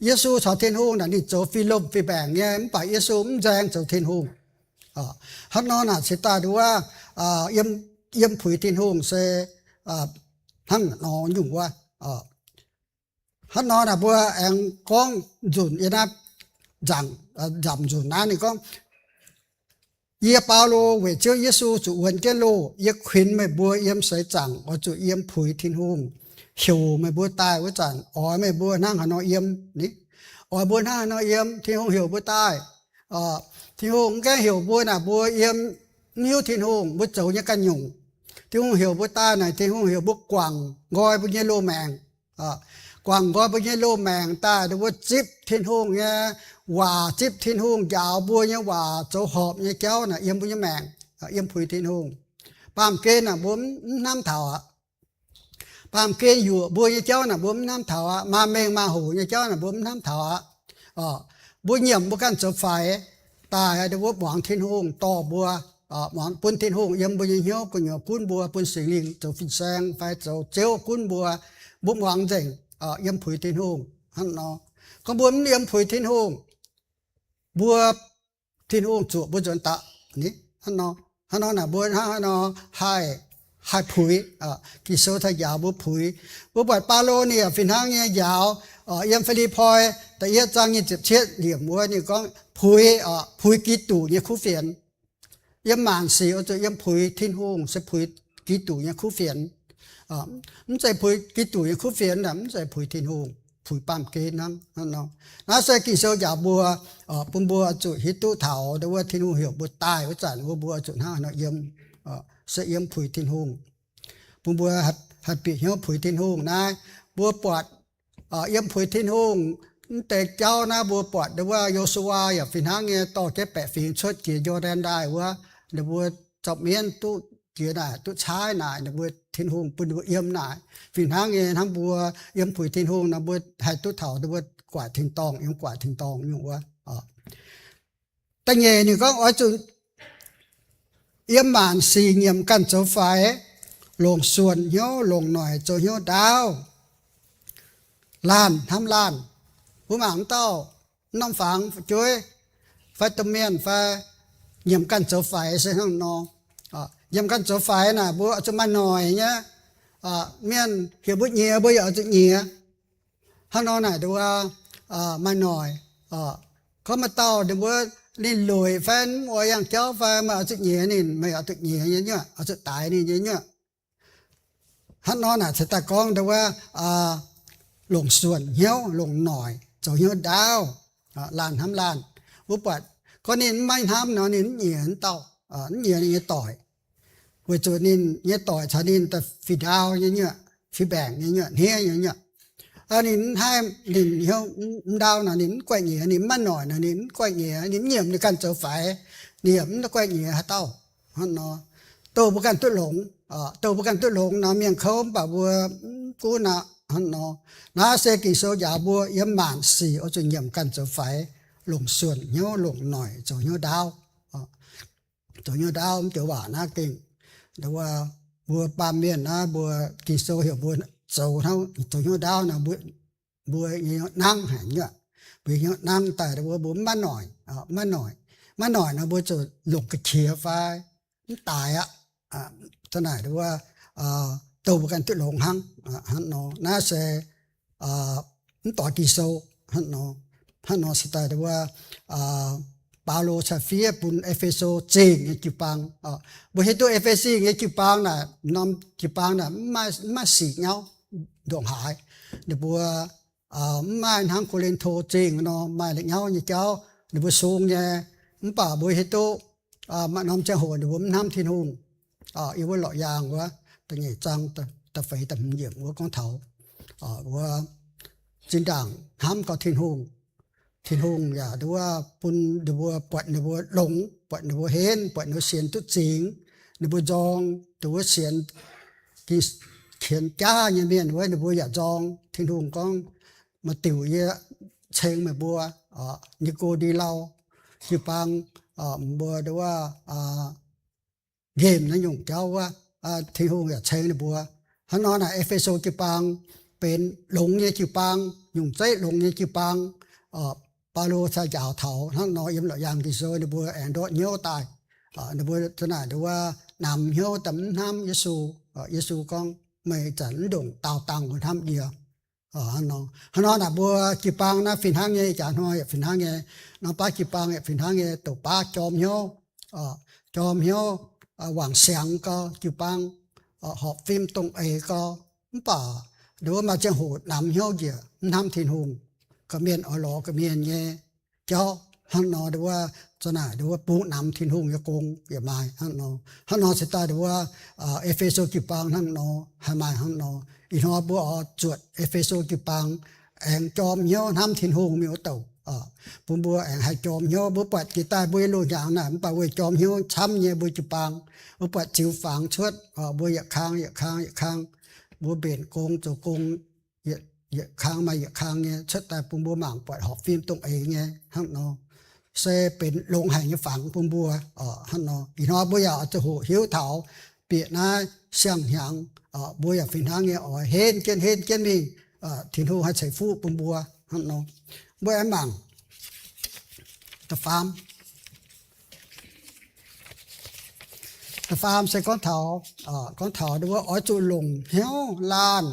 Yesu caux Tin-Hungh naaic ninh zoux fih lomh fih mbaengc nyei, mv baac Yesu mv nzaeng zoux Tin-Hungh. Hnangv nor naaic cingx daaih wuov, yiem, yiem puix Tin-Hungh se hnangv nor nyungc wuov. Hnangv nor naaic mbuo aengx gorngv nzunc yiem naaiv nzamc nzunc naaiv ninh gorngv, Yie, Baulo, weic Ziouv Yesu zuqc wuonx jienv loh, yie kuinx meih mbuo yiem seix zaangc oix zuqc yiem puix Tin-Hungh heuc meih mbuo daaih wuov zanc, oix meih mbuo hnangv haaix nor yiem ni? Oix mbuo hnangv haaix nor yiem? Tin-Hungh heuc mbuo daaih. Tin-Hungh mv gaengh heuc mbuo naaic mbuo yiem mv hiuv Tin-Hungh, mbuo zoux nyei ganh nyungc. Tin-Hungh heuc mbuo daaih naaic, Tin-Hungh heuc mbuo guangc nqoi mbuo nyei loz-maengc. guangc nqoi mbuo nyei loz-maengc daaih, ninh mbuo zipv Tin-Hungh nyei waac, zipv Tin-Hungh njaaux mbuo nyei waac zoux horpc nyei jauv naaic yiem mbuo nyei maengc, yiem puix Tin-Hungh. Baamh gen naaic mbuo mv hnamv taux aqv. Baamh gen yuoqc mbuo nyei jauv naaic mbuo mv hnamv taux aqv. Maaih mengh maaih hoc nyei jauv naaic mbuo mv hnamv taux aqv. Mbuo nyiemc mbuo ganh zoux faix daaih, ninh mbuo muangx Tin-Hungh dorh mbuo, muangx bun Tin-Hungh yiem mbuo nyei hnyouv gu'nyuoz gunv mbuo, bun Singx Lingh zoux fin-saeng fai zoux Ziouv gunv mbuo, mbuo muangx nzengc, yiem puix Tin-Hungh hnangv nor. Gorngv mbuo mv yiem puix Tin-Hungh, mbuo, Tin-Hungh zuoqc mbuo nzuonx daaih. Hnangv nor, hnangv nor naaic mbuo hnangv haaix nor haih, haih puix? Ging-Sou cingx njaaux mbuo puix. Mbuo buatc Baulo ninh yaac fih hnangv nyei njaaux, yiem Fi^lipv^poi da'yietv zaang nyei ziepc cietv yiemc wuov ninh gorngv puix, puix Giduc nyei kuv fienx. Yiem maanc sic oix zuqc yiem puix Tin-Hungh se puix Giduc nyei kuv fienx. Mv zeiz puix Giduc nyei kuv fienx, mv zeiz puix Tin-Hungh, puix baamh gen hnangv. Naaiv se Ging-Sou njaaux mbuo, bun mbuo zuqc hiuv duqv taux wuov Tin-Hungh heuc mbuo daaih wuov zanc wuov mbuo zuqc hnangv haaix nor yiem, se yiem puix Tin-Hungh. Bun mbuo haih bieqc hnyouv puix Tin-Hungh naaiv, mbuo buatc yiem puix Tin-Hungh mv deix jauv naaiv, mbuo buatc wuov Yo^su^waa yaac fih hnangv nyei dorh jienv baeqc fingx cuotv jiex Yo^ndaen Ndaaih wuov, ninh mbuo zorqv mienv duqv jiex naaic, duqv caaiv naaic, ninh mbuo, Tin-Hungh bun ninh mbuo yiem naaic. Fih hnangv nyei hnangv mbuo yiem puix Tin-Hungh nor, mbuo haih duqv taux ninh mbuo guaaic tin-dorngh, yiem guaaic tin-dorngh nyungc wuov. Da'nyeic ninh gorngv oix zuqc yiem maanc sic nyiemc ganh zoux faix, longc suonc hnyouv, longc noic zoux hnyouv ndaauv, laanh hnamv laanh. Mbuo mangc wuov dauh norm fangx fu'jueiv fai domh mienh fai nyiemc ganh zoux faix se hnangv nor. Nyiemc ganh zoux faix naaic mbuo oix zuqc maaih noic nyei. Mienh heuc mbuo nyiex, mbuo yaac oix zuqc nyiex. Hnangv nor naaic wuov, maaih noic. Gorngv maaih dauh ninh mbuo, ninh lueic fai mv oix yangh jauv fai meih oix zuqc nyiex ninh, meih oix zuqc nyiex nyei nyuoqc, oix zuqc daix ninh nyei nyuoqc. Hnangv nor naaic cingx daaih gorngv wuov, longc suonc hnyouv, longc noic zoux hnyouv ndaauv, laanh hnamv laanh. Mbuo buatc gorngv ninh mv maiv hnamv nor ninh mv nyiex wuov dauh, mv nyiex ninh nyei doic, weic zuqc ninh nyei doic caux ninh daaih fih ndaauv nyei nyuoqc, fih mbaengc nyei nyuoqc, hniev nyei nyuoqc. Ninh mv haih, ninh hnyouv mv ndaauv nor ninh mv guaih nyiex, ninh mv maiv noic nor ninh mv guaih nyiex, ninh mv nyiemc ninh ganh zoux faix, ninh yaac mv guaih nyiex haaix dauh. Hnangv nor, douh mbuo ganh duqv longx, douh mbuo ganh duqv longx nor mienh kouv mv baac mbuo mv gunv aqv. Hnangv nor, naaiv se Ging-Sou njaaux mbuo yiem maanc sic oix zuqc nyiemc ganh zoux faix, longc suonc hnyouv, longc noic zoux hnyouv ndaauv. Zoux hnyouv ndaauv mv joux waac naaiv gengh, mbuo baamh mienh naaiv mbuo, Ging-Sou heuc mbuo zoux hnangv zoux hnyouv ndaauv nor, mbuo nyei hnyouv nangv haic nyuoqc. Mbuo nyei hnyouv nangv daaih mbuo, mbuo mv maiv noic, maiv noic, maiv noic nor mbuo zuqc longc ga'qiex fai mv daic aqv. Hnangv naaic wuov, douh mbuo ganh duqv longx hnangv. Hnangv nor naaiv se mv doix Ging-Sou. Hnangv nor, hnangv nor se daaih wuov, Baulo caux fiev bun E^fe^so Zingh nyei jiu-baang. Mbuo hiuv duqv E^fe^si nyei jiu-baang naaic, norm jiu-baang naaic mv maaih, mv maaih sic nyauv ndongc haaix. Ninh mbuo mv maaih hnangv Ko^lin^to Zingh nor maaih la'nyauv nyei jauv, ninh mbuo sung nyei. Mv baac mbuo hiuv duqv maaih norm ziangh hoc ninh mbuo mv hnamv Tin-Hungh. Yiem wuov Lorqc Yaangh wuov da'nyeic zaang da'feix da'hmz yiemc wuov gorngv taux wuov zinh ndaangc hnamv gau Tin-Hungh, Tin-Hungh yaac wuov bun ninh mbuo, buatc ninh mbuo longx, buatc ninh mbuo henv, buatc ninh mbuo sienx duqv zingx, ninh mbuo nzorng, dongh wuov sienx, sienx jaav nyei mienh wuov ninh mbuo yaac nzorng. Tin-Hungh gorngv, Maaih diuc yie ceng meih mbuo, Ni^go^ndi^lau jiu-baang, mbuo wuov nqemh naaiv nyungc jauv wuov, Tin-Hungh yaac ceng ninh mbuo. Hnangv nor naaic E^fe^so jiu-baang benx longx nyei jiu-baang, nyungc zeiv longx nyei jiu-baang. Baulo cingx njaaux taux hnangv nor yiem Lorqc Yaangh Ging-Sou ninh mbuo aengx ndortv hnyouv daaih. Ninh mbuo za'naaic wuov namx hnyouv daaih mv hnamv Yesu. Yesu gorngv, Meih zanc mv ndongc daauh dangh mbuo hnamv yie. Hnangv nor, hnangv nor naaic mbuo jiu-baang naaiv fih hnangv nyei, jaax hnoi yaac fih hnangv nyei, norm baav jiu-baang yaac fih hnangv nyei, douc baav jorm hnyouv, jorm hnyouv, wangc siangx gau jiu-baang, horpc fim dongh eix gau. Mv baac ninh mbuo maaih ziangh hoc namx hnyouv njiec mv hnamv Tin-Hungh, gorqv-mienh oix lorz gorqv-mienh nyei jauv. Hnangv nor ndongc wuov, za'naaic ndongc wuov bungx namx Tin-Hungh nyei gong yaac maaih hnangv nor. Hnangv nor cingx daaih ndongc wuov, E^fe^so jiu-baang hnangv nor haih maaih hnangv nor. Ih hnoi mbuo oix zuotc E^fe^so jiu-baang aengx jorm hnyouv hnamv Tin-Hungh mingh wuov douc, bun mbuo aengx haih jorm hnyouv. Mbuo buatc jiex daaih mbuo nyei loz-hnyangx naaic mv baac weic jorm hnyouv camv nyei mbuo jiu-baang. Mbuo buatc ziux fangx cuotv, mbuo yietc kang yietc kang yietc kang, mbuo mbenc gong zoux gong, yietc kang maaih yietc kang nyei cuotv daaih bun mbuo mangc buatc horpc fim dongh eix nyei hnangv nor. Se benx longx haic nyei fangx bun mbuo hnangv nor. Ih hnoi mbuo yaac oix zuqc hoqc hiuv taux bieqc naaiv siang-hnyangx, mbuo yaac fih hnangv nyei oix henv jienv henv jienv mingh, Tin-Hungh haih ceix fuqv bun mbuo hnangv nor. Mbuo aengx mangc da'faam. Da'faam se gorngv taux, gorngv taux ndongc wuov oix zuqc longc hnyouv laanh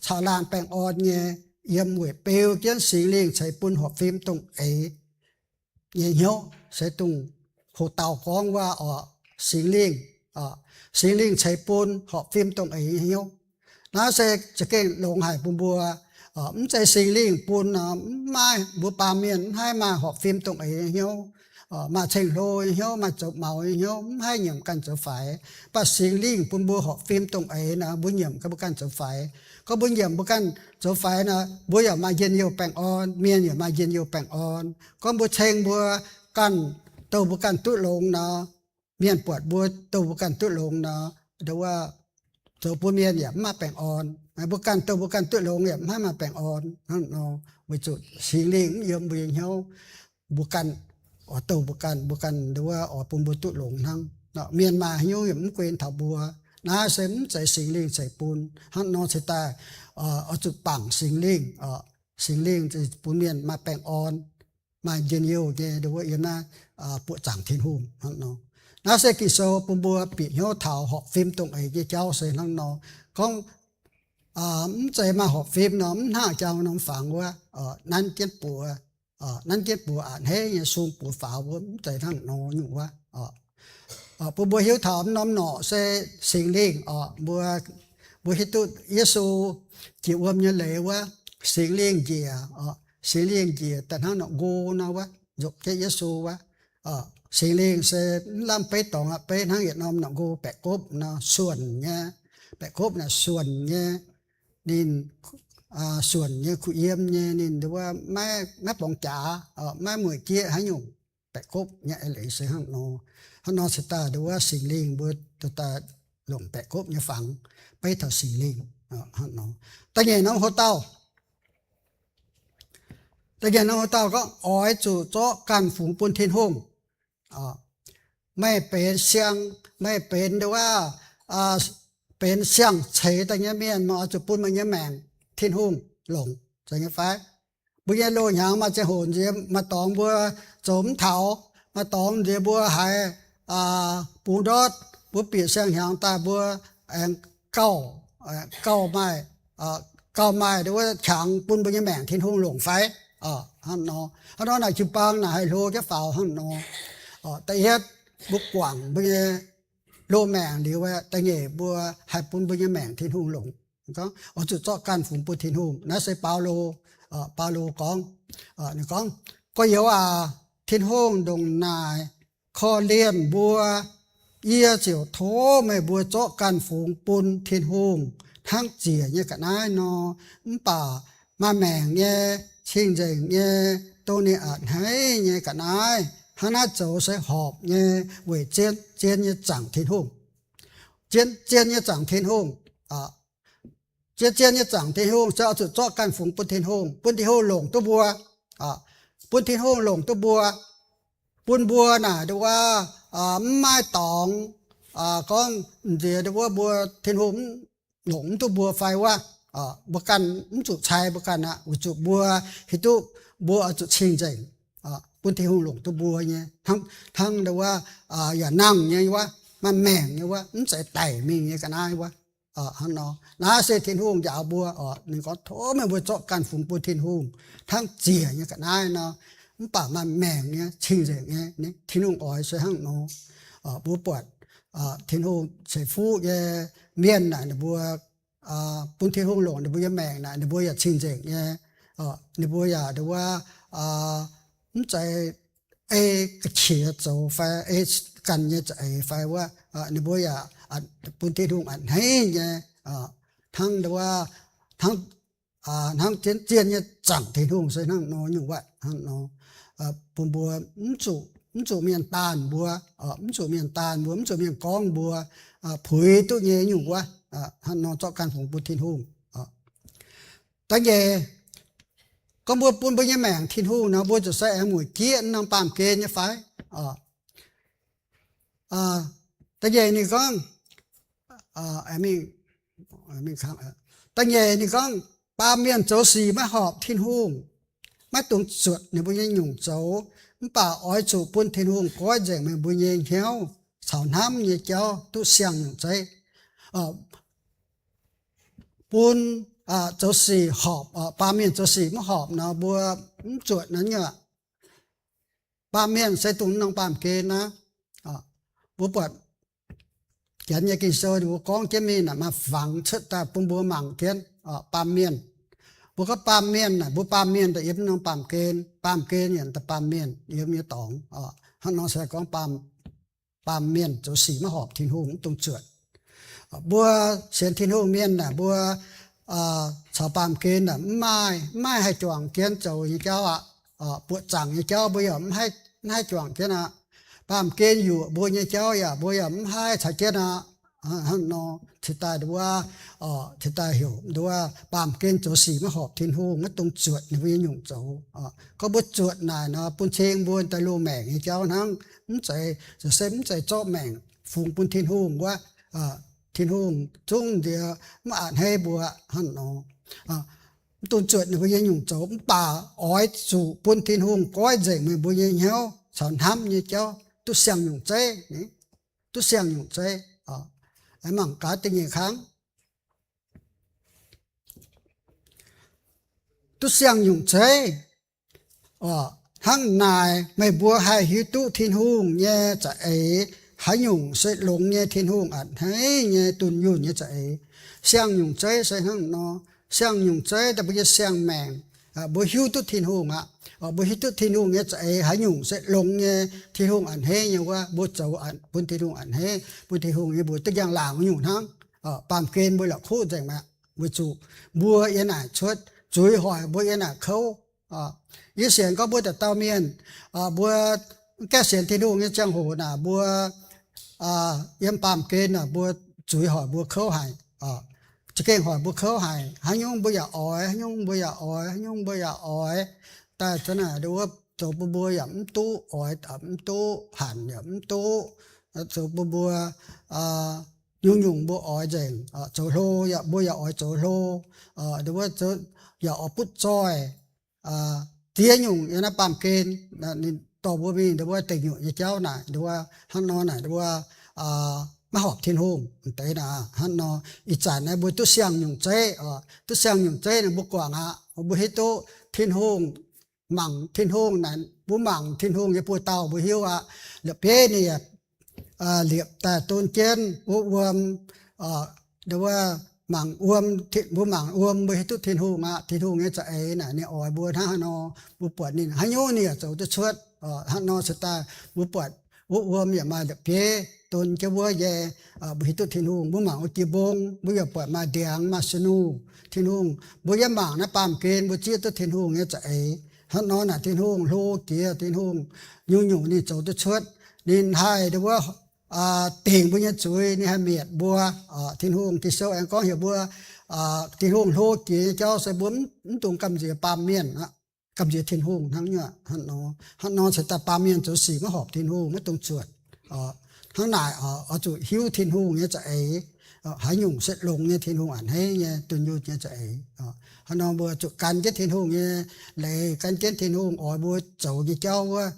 caux laanh baengh orn nyei yiem weic beu jienv Singx Lingh ceix bun horpc fim dongh eix nyei hnyouv. Se dongh hoc dauh gorngv wuov oc, Singx Lingh, Singx Lingh ceix bun horpc fim dongh eix nyei hnyouv. Naaiv se za'gengh longx haic bun mbuo. Mv zeiz Singx Lingh bun nor mv maaih, mbuo baamh mienh mv haih maaih horpc fim dongh eix nyei hnyouv, maaih ceng-hlo nyei hnyouv, maaih zoux maux nyei hnyouv, mv haih nyiemc ganh zoux faix. Mv baac Singx Lingh bun mbuo horpc fim dongh eix nor, mbuo nyiemc ganh mbuo ganh zoux faix. Gorngv mbuo nyiemc mbuo ganh zoux faix nor, mbuo yaac maaih njien-youh baengh orn, mienh yaac maaih njien-youh baengh orn. Gorngv mbuo ceng mbuo ganh, douh mbuo ganh duqv longx nor, mienh buatc mbuo douh mbuo ganh duqv longx nor, ndongc wuov zoux bun mienh yaac mv maaih baengh orn. Mbuo ganh douh mbuo ganh duqv longx yaac mv haih maaih baengh orn hnangv nor, weic zuqc Singx Lingh mv yiem mbuo nyei hnyouv. Mbuo ganh oix douh mbuo ganh, mbuo ganh ndongc wuov oix bun mbuo duqv longx hnangv. Mienh maaih haaix nyungc yaac mv guen taux mbuo. Naaiv se mv zeiz Singx Lingh ceix bun. Hnangv nor cingx daaih oix zuqc bangc Singx Lingh. Singx Lingh bun mienh maaih baengh orn, maaih njien-youh nyei ndongc wuov yiem naaiv buoqc zaangc Tin-Hungh hnangv nor. Naaiv se Ging-Sou bun mbuo bieqc hnyouv taux horpc fim dongh eix nyei jauv se hnangv nor. Gorngv mv zeiz maaih horpc fim nor, mv hnangv jauv norm fangx wuov, nanv jienv buoz, nanv jienv buoz a'hneiv nyei, sung buoz faaux wuov, mv zeiz hnangv nor nyungc wuov. Bun mbuo hiuv taux norm norqc se Singx Lingh oc. Mbuo, mbuo hiuv duqv Yesu jiex wuom nyei leiz wuov, Singx Lingh njiec, Singx Lingh njiec daaih hnangv norqc nqo nor wuov, nzopc jienv Yesu wuov. Singx Lingh se mv lamh beiv dorngx aqv, beiv hnangv yietc norm norqc nqo baeqc gopv nor, suonc nyei, baeqc gopv naaic suonc nyei. Ninh suonc nyei, kuh yiem nyei, ninh ndongc wuov maiv borngz jaax, maiv mueic jieqv haaix nyungc, baeqc gopv nyei. Eix leiz se hnangv nor. Hnangv nor cingx daaih ndongc wuov Singx Lingh mbuo daaih longc baeqc gopv nyei fangx beiv taux Singx Lingh hnangv nor. Da'nyeic norm hoc-dauh, da'nyeic norm hoc-dauh gorngv oix zuqc zorqv ganh fungx bun Tin-Hungh. Meih benx siang, meih benx ndongc wuov, benx siang-ceix daaih nyei mienh, meih oix zuqc bun meih nyei maengc Tin-Hungh longc, zeiz nyei fai? Mbuo nyei loz-hnyangx maaih ziangh hoc nziex maaih dorngx mbuo zoux mv taux, maaih dorngx nziex mbuo haiz bungx ndortv, mbuo bieqc siang-hnyangx daaih mbuo aengx gauh, gauh maaih, gauh maaih ndongc wuov qangx bun mbuo nyei maengc Tin-Hungh longc fai? Hnangv nor, hnangv nor naaic jiu-baang naaic haih hlo jienv faaux hnangv nor. Da'yietv, mbuo guangc mbuo nyei loz-maengc liuz, da'nyeic mbuo haih bun mbuo nyei maengc Tin-Hungh longc. Gorngv oix zuqc zorqv ganh fungx bun Tin-Hungh. Naaiv se Baulo, Baulo gorngv, ninh gorngv, Gorx-youz aac, Tin-Hungh ndongc naaic korv-lienh mbuo, yie ziouc tov meih mbuo zorqv ganh fungx bun Tin-Hungh hnangv ziec nyei ga'naaiv nor. Mv baac maaih maengc nyei, cing-nzengc nyei, dongh ninh a'hneiv nyei ga'naaiv, hnangv naaiv zoux se horpc nyei weic zien, zien nyei zaangc Tin-Hungh. Zien, zien nyei zaangc Tin-Hungh, zien, zien nyei zaangc Tin-Hungh se oix zuqc zorqv ganh fungx bun Tin-Hungh, bun Tin-Hungh longc duqv mbuo, bun Tin-Hungh longc duqv mbuo, bun mbuo naaic ndongc wuov mv maaih dorngx gorngv nziex ndongc wuov mbuo, Tin-Hungh longc mv duqv mbuo fai wuov, mbuo ganh mv zuqc cai mbuo ganh aqv. Weic zuqc mbuo hiuv duqv mbuo oix zuqc cing-nzengc bun Tin-Hungh longc duqv mbuo nyei, hnangv ndongc wuov yaac nangh nyei wuov, maaih maengc nyei wuov, mv zeiz daic mingh nyei ga'naaiv wuov. Hnangv nor, naaiv se Tin-Hungh njaaux mbuo oc. Ninh gorngv tov meih mbuo zorqv ganh fungx bun Tin-Hungh hnangv ziec nyei ga'naaiv nor, mv baac maaih maengc nyei, cing-nzengc nyei. Tin-Hungh oix se hnangv nor. Mbuo buatc Tin-Hungh ceix fuqv nyei mienh naaic ninh mbuo bun Tin-Hungh longc ninh mbuo nyei maengc naaic ninh mbuo yaac cing-nzengc nyei. Ninh mbuo yaac ndongc wuov mv zeiz ei ga'qiex zoux fai ei ganh nyei za'eix fai wuov, ninh mbuo yaac bun Tin-Hungh a'hneiv nyei, hnangv wuov, hnangv, hnangv zien-zien nyei zaangc Tin-Hungh se hnangv nor nyungc wuov, hnangv nor bun mbuo mv zuqc mienh daanh mbuo, mv zuqc mienh daanh mbuo, mv zuqc mienh gorngv mbuo, puix duqv nyei nyungc wuov, hnangv nor zorqv ganh fungx bun Tin-Hungh. Da'nyeic, gorngv mbuo bun mbuo nyei maengc Tin-Hungh nor, mbuo ziouc se aengx mueic jieqv norm baamh gen nyei fai? Da'nyeic ninh gorngv, da'nyeic ninh gorngv, baamh mienh zoux sic maiv horpc Tin-Hungh, maiv dungx zuotc ninh mbuo nyei nyungc zoux. Mv baac oix zuqc bun Tin-Hungh goiv nzengc meih mbuo nyei hnyouv caux hnamv nyei jauv duqv siang-nyungc zeiv. Bun zoux sic horpc, baamh mienh zoux sic maiv horpc nor, mbuo mv zuotc naaiv nyungc. Baamh mienh se dongh norm baamh gen naaiv. Mbuo buatc Janx nyei Ging-Sou ninh mbuo gorngv jienv mingh naaic, maaih fangx cuotv daaih bun mbuo mangc jienv baamh mienh. Mbuo gorngv baamh mienh naaic, mbuo baamh mienh daaih yiem norm baamh gen, baamh gen yaac daaih baamh mienh yiem nyei dorngx. Hnangv nor se gorngv baamh mienh zoux sic maiv horpc Tin-Hungh, mv dungx zuotc. Mbuo sienx Tin-Hungh mienh naaic, mbuo caux baamh gen naaic mv maaih, mv maaih haih juangc jienv zoux nyei jauv aqv. Buoqc zaangc nyei jauv mbuo yaac mv haih juangc jienv aqv. Baamh gen yuoqc mbuo nyei jauv yaac mbuo yaac mv haih caux jienv aqv. Hnangv nor cingx daaih nduov, cingx daaih heuc nduov baamh gen zoux sic maiv horpc Tin-Hungh, maiv dungx zuotc ninh mbuo nyei nyungc zoux. Gorngv mbuo zuotc naaic nor, bun cing mbuo daaih loz-maengc nyei jauv hnangv, mv zeiz, se mv zeiz zorqv maengc fungx bun Tin-Hungh wuov. Tin-Hungh zungv nziex mv a'hneiv mbuo hnangv nor. Mv dungx zuotc ninh mbuo nyei nyungc zoux, mv baac oix zuqc bun Tin-Hungh goiv nzengc meih mbuo nyei hnyouv caux hnamv nyei jauv duqv siang-nyungc zeiv, duqv siang-nyungc zeiv. Mangc gaax da'nyeic kang, duqv siang-nyungc zeiv. Hnangv naaic meih mbuo haih hiuv duqv Tin-Hungh nyei za'eix haaix nyungc se longx nyei, Tin-Hungh a'hneiv nyei, dunh yunh nyei za'eix. Siang-nyungc zeiv se hnangv nor. Siang-nyungc zeiv daaih mbuo nyei siang-maengc, mbuo hiuv duqv Tin-Hungh aqv. Mbuo hiuv duqv Tin-Hungh nyei za'eix haaix nyungc se longx nyei, Tin-Hungh a'hneiv nyei wuov, mbuo zoux bun Tin-Hungh a'hneiv, bun Tin-Hungh nyei mbuox duqv njang-laangc nyungc hnangv. Baamh gen mbuo la'kuqv nzengc mi'aqv, weic zuqc mbuo yiem naaic cuotv, zuiz hoic mbuo yiem naaic kouv. Yie sienx gorngv mbuo dauh dauh mienh, mbuo mv gaengh sienx Tin-Hungh nyei ziangh hoc naaic, mbuo yiem baamh gen naaic, mbuo zuiz hoic mbuo kouv haic, za'gengh hoic mbuo kouv haic. Haaix nyungc mbuo yaac oix, haaix nyungc mbuo yaac oix, haaix nyungc mbuo yaac oix. Daaih za'naaic nduov zoux bun mbuo yaac mv duqv, oix mv duqv, hanc yaac mv duqv, zoux bun mbuo nyungc-nyungc mbuo oix nzengc. Zoux hlo yaac mbuo yaac oix zoux hlo, nduov yaac oix butv zoih. Ziex nyungc yiem naaiv baamh gen, ninh dorh mbuo mingh nduov deic nyuoqc nyei jauv naaic, nduov hnangv nor naaic, nduov maiv horpc Tin-Hungh deix naaic. Hnangv nor ih zanc naaiv mbuo duqv siang-nyungc zeiv, duqv siang-nyungc zeiv naaic mbuo guangc aqv. Mbuo hiuv duqv Tin-Hungh, mangc Tin-Hungh naaic, mbuo mangc Tin-Hungh nyei buoz-dauh mbuo hiuv aqv. La'bieiv ninh yaac liepc daaih don jienv wuov wuom, nduov mangc wuom, mbuo mangc wuom mbuo hiuv duqv Tin-Hungh aqv. Tin-Hungh nyei za'eix naaic ninh oix mbuo hnangv haaix nor, mbuo buatc ninh haaix nyungc ninh yaac zoux duqv cuotv. Hnangv nor cingx daaih mbuo buatc wuov wuom yaac maaih la'bieiv don jienv wuov nyei, mbuo hiuv duqv Tin-Hungh. Mbuo mangc wuov jiex mbong mbuo yaac buatc maaih ndiangx maaih snu. Tin-Hungh, mbuo yiem mangc naaiv baamh gen mbuo zieqv duqv Tin-Hungh nyei za'eix. Hnangv nor naaic Tin-Hungh hlo jiex, Tin-Hungh nyungc-nyungc ninh zoux duqv cuotv. Ninh haih nduov dingc mbuo nyei zuiz, ninh haih mietc mbuo. Tin-Hungh, Ging-Sou aengx gorngv heuc mbuo, Tin-Hungh hlo jiex nyei jauv se mbuo mv dungx gamh nziex baamh mienh, gamh nziex Tin-Hungh hnangv. Hnangv nor cingx daaih baamh mienh zoux sic maiv horpc Tin-Hungh, maiv dungx zuotc. Hnangv naaic oix zuqc hiuv Tin-Hungh nyei za'eix, haaix nyungc se longx nyei, Tin-Hungh a'hneiv nyei, dunh yunh nyei za'eix. Hnangv nor mbuo zuqc gan jienv Tin-Hungh nyei leiz, gan jienv Tin-Hungh oix mbuo zoux nyei jauv wuov,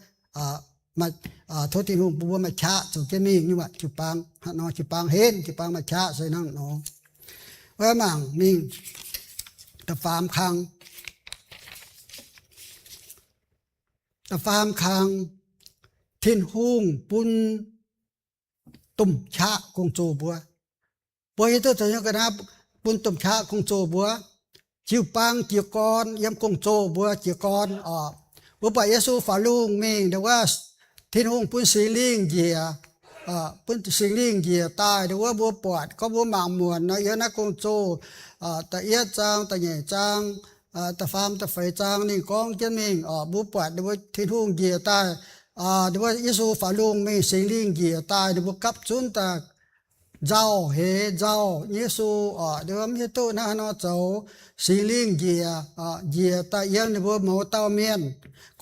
tov Tin-Hungh bun mbuo maaih qaqv zoux jienv mingh nyei aqv. Jiu-baang hnangv nor, jiu-baang henv, jiu-baang maaih qaqv se hnangv nor. Wuov mangc mingh da'faam kang, da'faam kang, Tin-Hungh bun domh qaqv gong-zoh mbuo. Mbuo hiuv duqv zoux nyei ga'naaiv bun domh qaqv gong-zoh mbuo. Jiu-baang jiez gorn yiem gong-zoh mbuo jiez gorn oc. Mbuo buatc Yesu faaux lungh mingh, nduov wuov Tin-Hungh bun Singx Lingh njiec, bun Singx Lingh njiec daaih, nduov wuov mbuo buatc gorngv mbuo mangc muonc nor, yiem naaiv gong-zoh da'yietv zaang, da'nyeic zaang, da'faam, da'feix zaang ninh gorngv jienv mingh oc. Mbuo buatc nduov wuov Tin-Hungh njiec daaih, nduov wuov Yesu faaux lungh mingh, Singx Lingh njiec daaih, ninh mbuo gapv zunv daaih nzauh heix nzauh Yesu oc. Nduov wuov mv hiuv duqv naaiv haaix nor zoux, Singx Lingh njiec, njiec daaih yiem ninh mbuo mouz dauh mienh,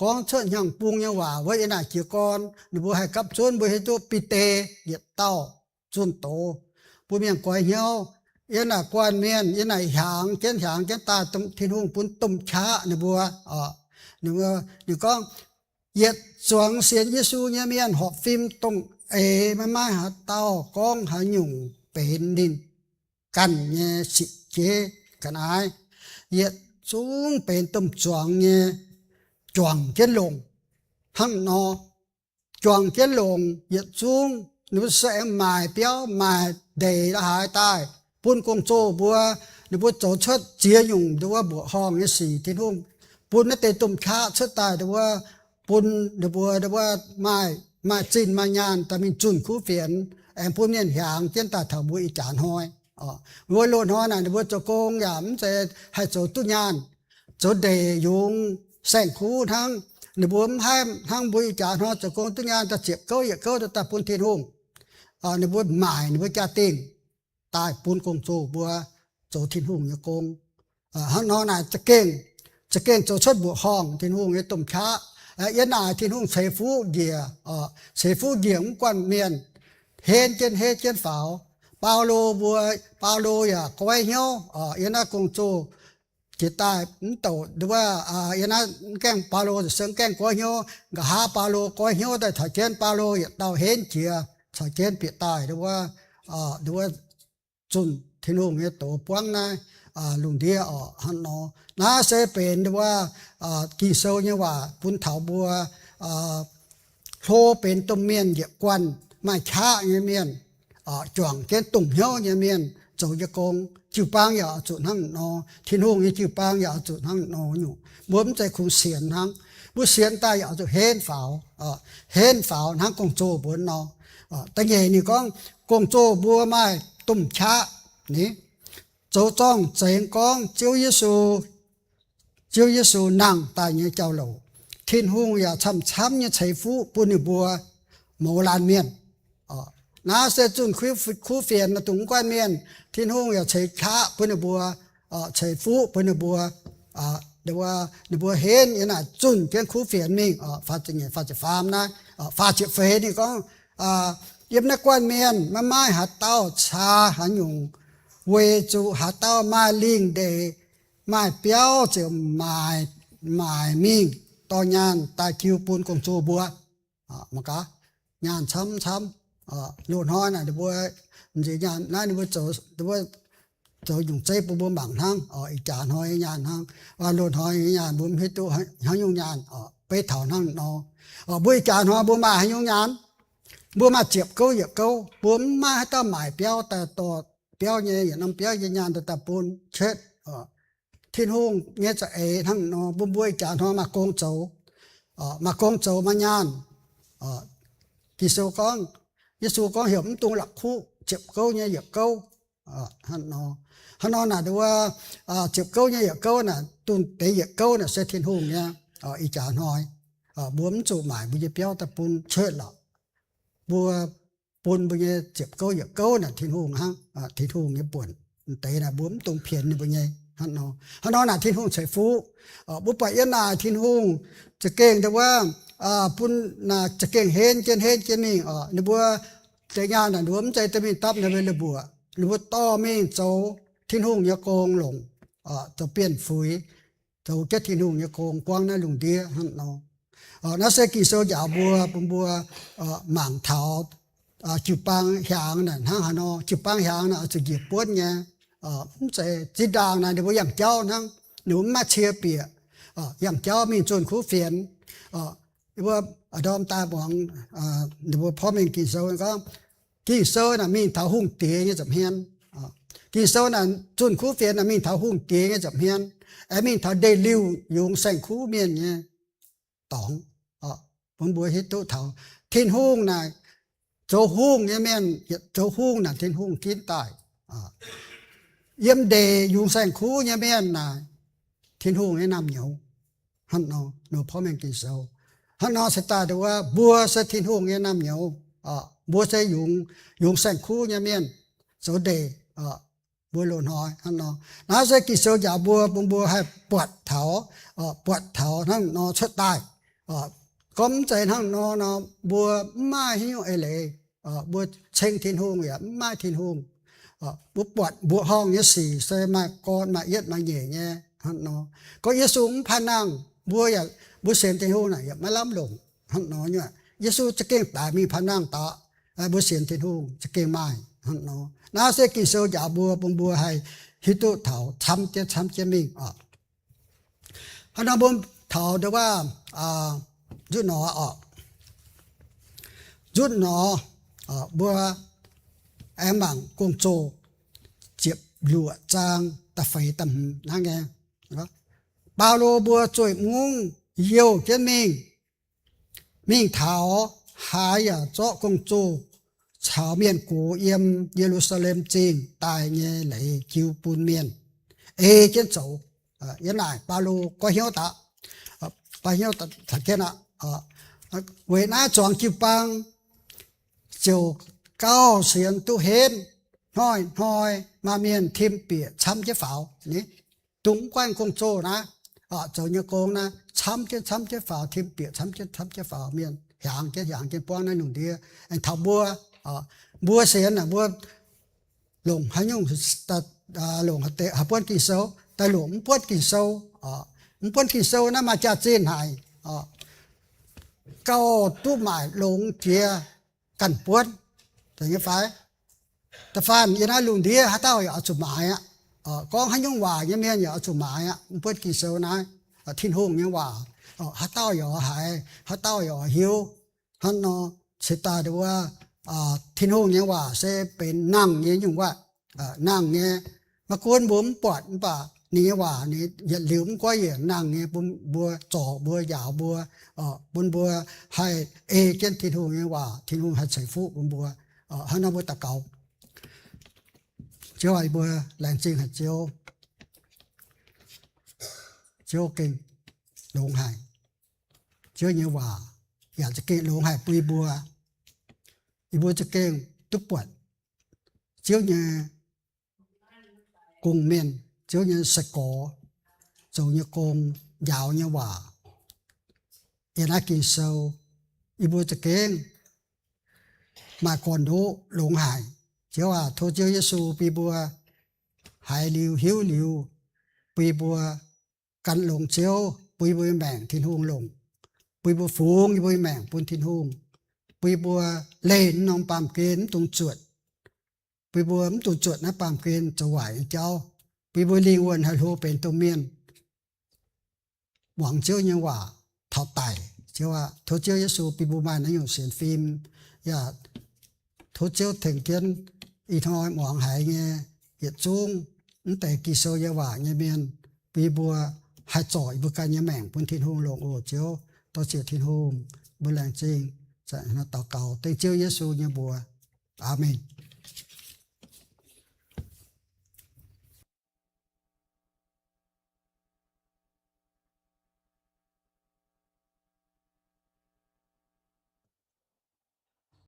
gorngv cuotv hnyangx-bung nyei waac wuov yiem naaic jiez gorn. Ninh mbuo haih gapv zunv, mbuo hiuv duqv Bide yietc dauh zunh doz, mbuo mienh goix hnyouv, yiem naaic guanh mienh, yiem naaic hiaangx jienv hiaangx jienv daaih, Tin-Hungh bun domh qaqv ninh mbuo oc. Ninh gorngv, yietc zuangx sienx Yesu nyei mienh horpc fim dongh eix maiv maaih haaix dauh gorngv haaix nyungc benx ninh ganh nyei sipv jeiv ga'naaiv. Yietc zungv benx domh zuangx nyei, juangc jienv longc hnangv nor. Juangc jienv longc yietc zungv, ninh mbuo se aengx maaic biauv maaic ndeic la'haaix daaih bun gong-zoh mbuo. Ninh mbuo zoux cuotv ziex nyungc nduov wuov mbuoqc horngh nyei sic. Tin-Hungh bun naaiv deix domh qaqv cuotv daaih nduov wuov, bun ninh mbuo nduov wuov maaih, maaih zinh maaih nyaanh daaih mingh zunh kuv fienx, aengx bun mienh hiaangx jienv daaih taux mbuo ih jaax hnoi. Mbuo loz-hnoi naaic ninh mbuo zoux gong yaac mv zeiz haih zoux duqv nyaanh, zoux ndeic yungz saeng-kuv hnangv. Ninh mbuo mv haih hnangv mbuo ih jaax hnoi zoux gong duqv nyaanh daaih ziepc gouv yietc gouv daaih bun Tin-Hungh. Ninh mbuo maaic ninh mbuo jaa-dingh daaih bun gong-zoh mbuo zoux Tin-Hungh nyei gong. Hnangv nor naaic za'gengh, za'gengh zoux cuotv mbuoqc horngh, Tin-Hungh nyei domh qaqv. Yiem naaic Tin-Hungh ceix fuqv njiec, ceix fuqv njiec mv guanh mienh, henv jienv henv jienv faaux. Baulo mbuo, Baulo yaac goiv hnyouv yiem naaiv gong-zoh jiex daaih mv douc nduov wuov, yiem naaiv mv gaengh Baulo se mv gaengh goiv hnyouv. Nqa'haav Baulo goiv hnyouv daaih caux jienv, Baulo yietc dauh henv jiex caux jienv bieqc daaih nduov wuov, nduov wuov zunh Tin-Hungh nyei doz buangv naaiv lungh ndiev oc. Hnangv nor, naaiv se benx nduov wuov Ging-Sou nyei waac bun taux mbuo hlo benx domh mienh yietc guanh maaih qaqv nyei mienh, juangc jienv dongh hnyouv nyei mienh zoux nyei gong. Jiu-baang yaac oix zuqc hnangv nor, Tin-Hungh nyei jiu-baang yaac oix zuqc hnangv nor nyungc. Mbuo mv zeiz kungx sienx hnangv. Mbuo sienx daaih yaac oix zuqc henv faaux, henv faaux hnangv gong-zoh mbuo nor. Da'nyeic ninh gorngv, gong-zoh mbuo maaih domh qaqv ni, zoux zorng-zengx gorngv Ziouv Yesu, Ziouv Yesu nangh daaih nyei jauv-louc. Tin-Hungh yaac camv-camv nyei ceix fuqv bun ninh mbuo mouz laanh mienh. Naaiv se zunh kuv fienx dongh mv guanh mienh, Tin-Hungh yaac ceix qaqv bun ninh mbuo, ceix fuqv bun ninh mbuo, ninh mbuo henv yiem naaic zunh jienv kuv fienx mingh. Faah ziepc nyeic, faah ziepc faam naaiv, faah ziepc feix ninh gorngv, yiem naaiv guanh mienh maiv maaih haaix dauh caa haaix nyungc, weic zuqc haaix dauh maaih lingh ndeic, maaih biauv ziouc maaic, maaic mingh dorh nyaanh daaih jiu bun gong-zoh mbuo. Mangc gaax, nyaanh camv camv. Loz-hnoi naaic ninh mbuo, nziex nyaanh naaiv ninh mbuo zoux, ninh mbuo zoux nyungc zeiv bun mbuo mangc hnangv. Ih jaax hnoi nyei nyaanh hnangv. Loz-hnoi nyei nyaanh mbuo mv hiuv duqv haaix nyungc nyaanh, beiv taux hnangv nor. Mbuo ih jaax hnoi mbuo maaih haaix nyungc nyaanh? Mbuo maaih ziepc gouv yietc gouv. Mbuo mv maaih haaix dauh maaic biauv daaih dorh biauv nyei, yietc norm biauv nyei nyaanh daaih daaih bun cuotv. Tin-Hungh nyei za'eix hnangv nor, mbuo, mbuo ih jaax hnoi maaih gong zoux, maaih gong zoux maaih nyaanh. Ging-Sou gorngv, Yesu gorngv heuc mv dungx la'kuqv ziepc gouv nyei yietc gouv. Hnangv nor, hnangv nor naaic nduov, ziepc gouv nyei yietc gouv naaic, dongh deix yietc gouv naaic se Tin-Hungh nyei. Ih jaax hnoi mbuo mv zuqc maaic mbuo nyei biauv daaih bun cuotv lorqc. Mbuo bun mbuo nyei ziepc gouv yietc gouv naaic Tin-Hungh hnangv, Tin-Hungh nyei buonc. Deix naaic mbuo mv dungx pienx ninh mbuo nyei. Hnangv nor, hnangv nor naaic Tin-Hungh ceix fuqv. Mbuo buatc yiem naaic Tin-Hungh za'gengh nduov, bun naaic za'gengh henv jienv henv jienv mingh. Ninh mbuo deix nyaanh naaic nduov mv zeiz dorh mingh dapv ninh mbuo la'mbuoqc, ninh mbuo dorh mingh zoux Tin-Hungh nyei gong longc, zoux bienh fuix, zoux jienv Tin-Hungh nyei gong buangv naaiv lungh ndiev hnangv nor. Naaiv se Ging-Sou njaaux mbuo, bun mbuo mangc taux jiu-baang hiaangx naaic hnangv haaix nor. Jiu-baang hiaangx naaic oix zuqc njiec buonv nyei, mv zeiz zinh ndaangc naaic ninh mbuo yangh jauv hnangv, ninh mbuo mv maaih cie bieqc, yangh jauv mingh zunh kuv fienx. Mbuo ndorm daaih muangx ninh mbuo porv mengh Ging-Sou gorngv, Ging-Sou naaic mingh taux hungh diex nyei nza'hmien. Ging-Sou naaic zunh kuv fienx naaic mingh taux hungh diex nyei nza'hmien, aengx mingh taux ndeic-liuh yungz saeng-kuv mienh nyei dorngx. Bun mbuo hiuv duqv taux Tin-Hungh naaic zoux hungh nyei mienh, zoux hungh naaic Tin-Hungh ginv daaih. Yiem ndeic yungz saeng-kuv nyei mienh naaic Tin-Hungh nyei naamh nyouz. Hnangv nor, nor porv mengh Ging-Sou. Hnangv nor se daaih nduov mbuo se Tin-Hungh nyei naamh nyouz. Mbuo se yungz, yungz saeng-kuv nyei mienh zoux ndeic. Mbuo loz-hnoi hnangv nor, naaiv se Ging-Sou njaaux mbuo, bun mbuo haih buatc taux, buatc taux hnangv nor cuotv daaih. Gorngv mv zeiz hnangv nor nor, mbuo mv maaih haaix nyungc eix leiz. Mbuo ceng Tin-Hungh yaac mv maaih Tin-Hungh. Mbuo buatc mbuoqc horngh nyei sic se maaih gorn maaih yietv maaih nyeic nyei hnangv nor. Gorngv Yesu mv paav nangh, mbuo yaac, mbuo sienx Tin-Hungh naaic yaac maiv lamh longc hnangv nor nyei. Yesu za'gengh daic mingh paav nangh daaih, mbuo sienx Tin-Hungh za'gengh maaih hnangv nor. Naaiv se Ging-Sou njaaux mbuo, bun mbuo haih hiuv duqv taux camv jienv camv jienv mingh oc. Hnangv nor mbuo taux nduov waac, nzutv nor oc, nzutv nor, mbuo aengx mangc Gong-Zoh ziepc luoqc zaang da'feix da'hmz naaiv nyei. Baulo mbuo zueih mungv youh jienv mingh, mingh taux haaix yaac zorqv gong-zoh caux mienh gox yiem Ye^lu^saa^lem Zingh daaih nyei leiz jiu bun mienh ei jienv zoux. Yiem naaic Baulo goiv hnyouv daaih, goiv hnyouv daaih, weic naaiv zuangx jiu-baang ziouc gauh sienx duqv henv, hnoi-hnoi maaih mienh tim bieqc camv jienv faaux. Dongh mv guanh gong-zoh naaiv, zoux nyei gong naaiv camv jienv camv jienv faaux, tim bieqc camv jienv camv jienv faaux, mienh hiaangx jienv hiaangx jienv buangv naaiv lungh ndiev. Aengx taux mbuo, mbuo sienx naaic mbuo longc haaix nyungc, longc haih buonv Ging-Sou, daaih longc mv buonv Ging-Sou. Mv buonv Ging-Sou naaiv maaih jaax-zinh haic. Gauh duqv maaic longx jiex ganh buonv, nyei fai? Da'faanh yiem naaiv lungh ndiev haaix dauh yaac oix zuqc maaiz aqv. Gorngv haaix nyungc waac nyei mienh yaac oix zuqc maaiz aqv. Mv buonv Ging-Sou naaiv, Tin-Hungh nyei waac, haaix dauh yaac oix haiz, haaix dauh yaac oix hiuv. Hnangv nor se daaih nduov, Tin-Hungh nyei waac se benx nangh nyei nyungc waac, nangh nyei. Maiv gunv mbuo mv buatc mv baac ninh nyei waac ninh yietc liuz mv goiv yienc nangh nyei bun mbuo, zorc mbuo, njaaux mbuo, bun mbuo haih ei jienv Tin-Hungh nyei waac, Tin-Hungh haih ceix fuqv bun mbuo. Hnangv nor mbuo daux gaux. Ziouv aac, mbuo laengz zingh haic Ziouv. Ziouv gengh longx haic. Ziouv nyei waac yaac za'gengh longx haic bun yie mbuo. Yie mbuo za'gengh duqv buatc Ziouv nyei gong-mienh, Ziouv nyei sai-gorx zoux nyei gong, njaaux nyei waac. Yiem naaiv Ging-Sou, yie mbuo za'gengh maaih gorn-ndoqv longx haic. Ziouv aac, tov Ziouv Yesu bun mbuo haiz liuz hiuv liuz, bun mbuo gan longx Ziouv, bun mbuo nyei maengc Tin-Hungh longc, bun mbuo fungx yie mbuo nyei maengc bun Tin-Hungh, bun mbuo leih norm baamh gen mv dungx zuotc, bun mbuo mv dungx zuotc naaiv baamh gen zoux waaic nyei jauv, bun mbuo lingh wuonh haih hlo benx domh mienh muangx Ziouv nyei waac taux daic. Ziouv aac, tov Ziouv Yesu bun mbuo maaih naaiv nyungc sienx fim, yaac tov Ziouv tengx jienv ih hnoi muangx haiz nyei yietc zungv mv deix Ging-Sou nyei waac nyei mienh, bun mbuo haih zorc yie mbuo ganh nyei maengc bun Tin-Hungh longc oc Ziouv. Dor ziec Tin-Hungh, mbuo laengz zingh daux gaux dengv Ziouv Yesu nyei mbuox. Aamen.